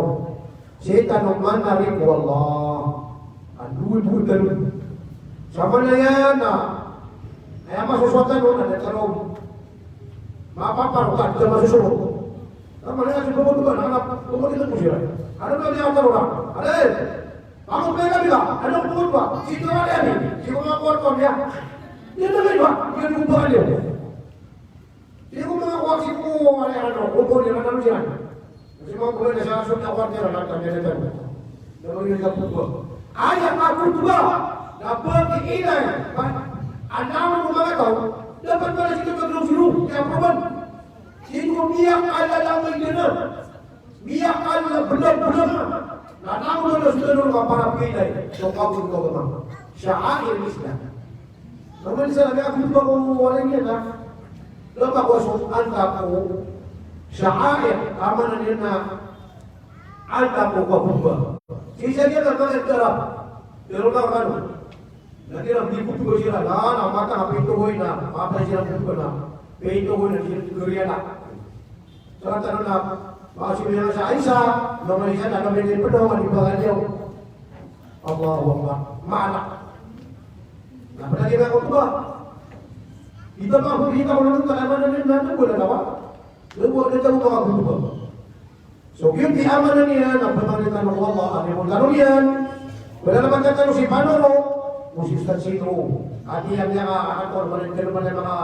Sii tano manarik o Allah. Ando, ando, ando. Samanaya na, aya masosowa tano na da tano mapaparo ka, da masosowa. Samanaya so pagod ba, na, na, pagod ito po siya. Ano ba niya taro na? Ano eh? Pagod ba yung kabila? Ano pagod ba? Sino na yan eh? Sino nga kuwan pa niya? Yan na ba yun ba? Yan yung ba niya? Di ko manga kuwak si ko, ano, ano, kumpol, ano, ano, yan. Kasi mga kumpol na sa sunod na kuwak nila, nagtanggal na tayo. Na mga nila kumpol. Aya ka kumpol. Na pag-iilay. Ba-, ano mo mga tao, dapat pala sila mag-zero-zero. Kaya pa man. Sino miyakala lang may ganun? Miyakal na blag-blag. Na tao na na sila nung kaparapilay. So, kabul ko ba? Sha'air Islam. Naman sa labi, ako ba ko wala niya na? Laba ko so anta ko sha'air. Tama na niya na anta ko kabul ba? Sisa niya na mga darap. Pero na kano? Lagi na, di ko tubo sila. Na, na, mata, kapito ko na. Mata sila ko na. Pito ko na, sila ko na. Sa tano na, makasubay sa isa, na may isa na kami ni Pedro, di ba nga niyo? Allahu Akbar. Maana. Na pala kita ko tuba. Kita ba ko kita ko nung tayo man na nung nung wala na ba? Nung wala na tayo makagulo ba? So, giyoto i amaana niyan na pamangnin tano ko Allah a aya bo tano niyan. Wala na ba tano si panoro? Ko si Ustadz Sito. Ati yang niya ka, ato, wala na ba na maka,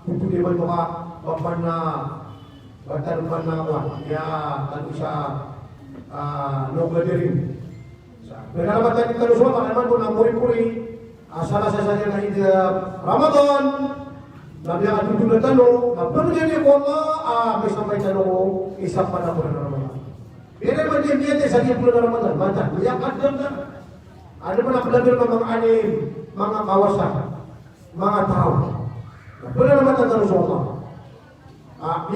kukuliman mo ka, papan na, batan pa na, wa, ya, tano sa, ah, loga diri. Sa, pinakamatan tano so Allah, naman ko na puri-puri, ah, sa, sa, sa, sa, Eid, ah, Ramadan, na miyakatotol tano, na pangnin ko Allah, ah, misampay tano ko isa pa na bulan Ramadan. Pira man di miyatay sa di bulan Ramadan, mata, miyakadam na. Ano man ang pagdating ng mga anim, mga kawasa, mga tao. Na pinakamatan tano so Allah. Ah,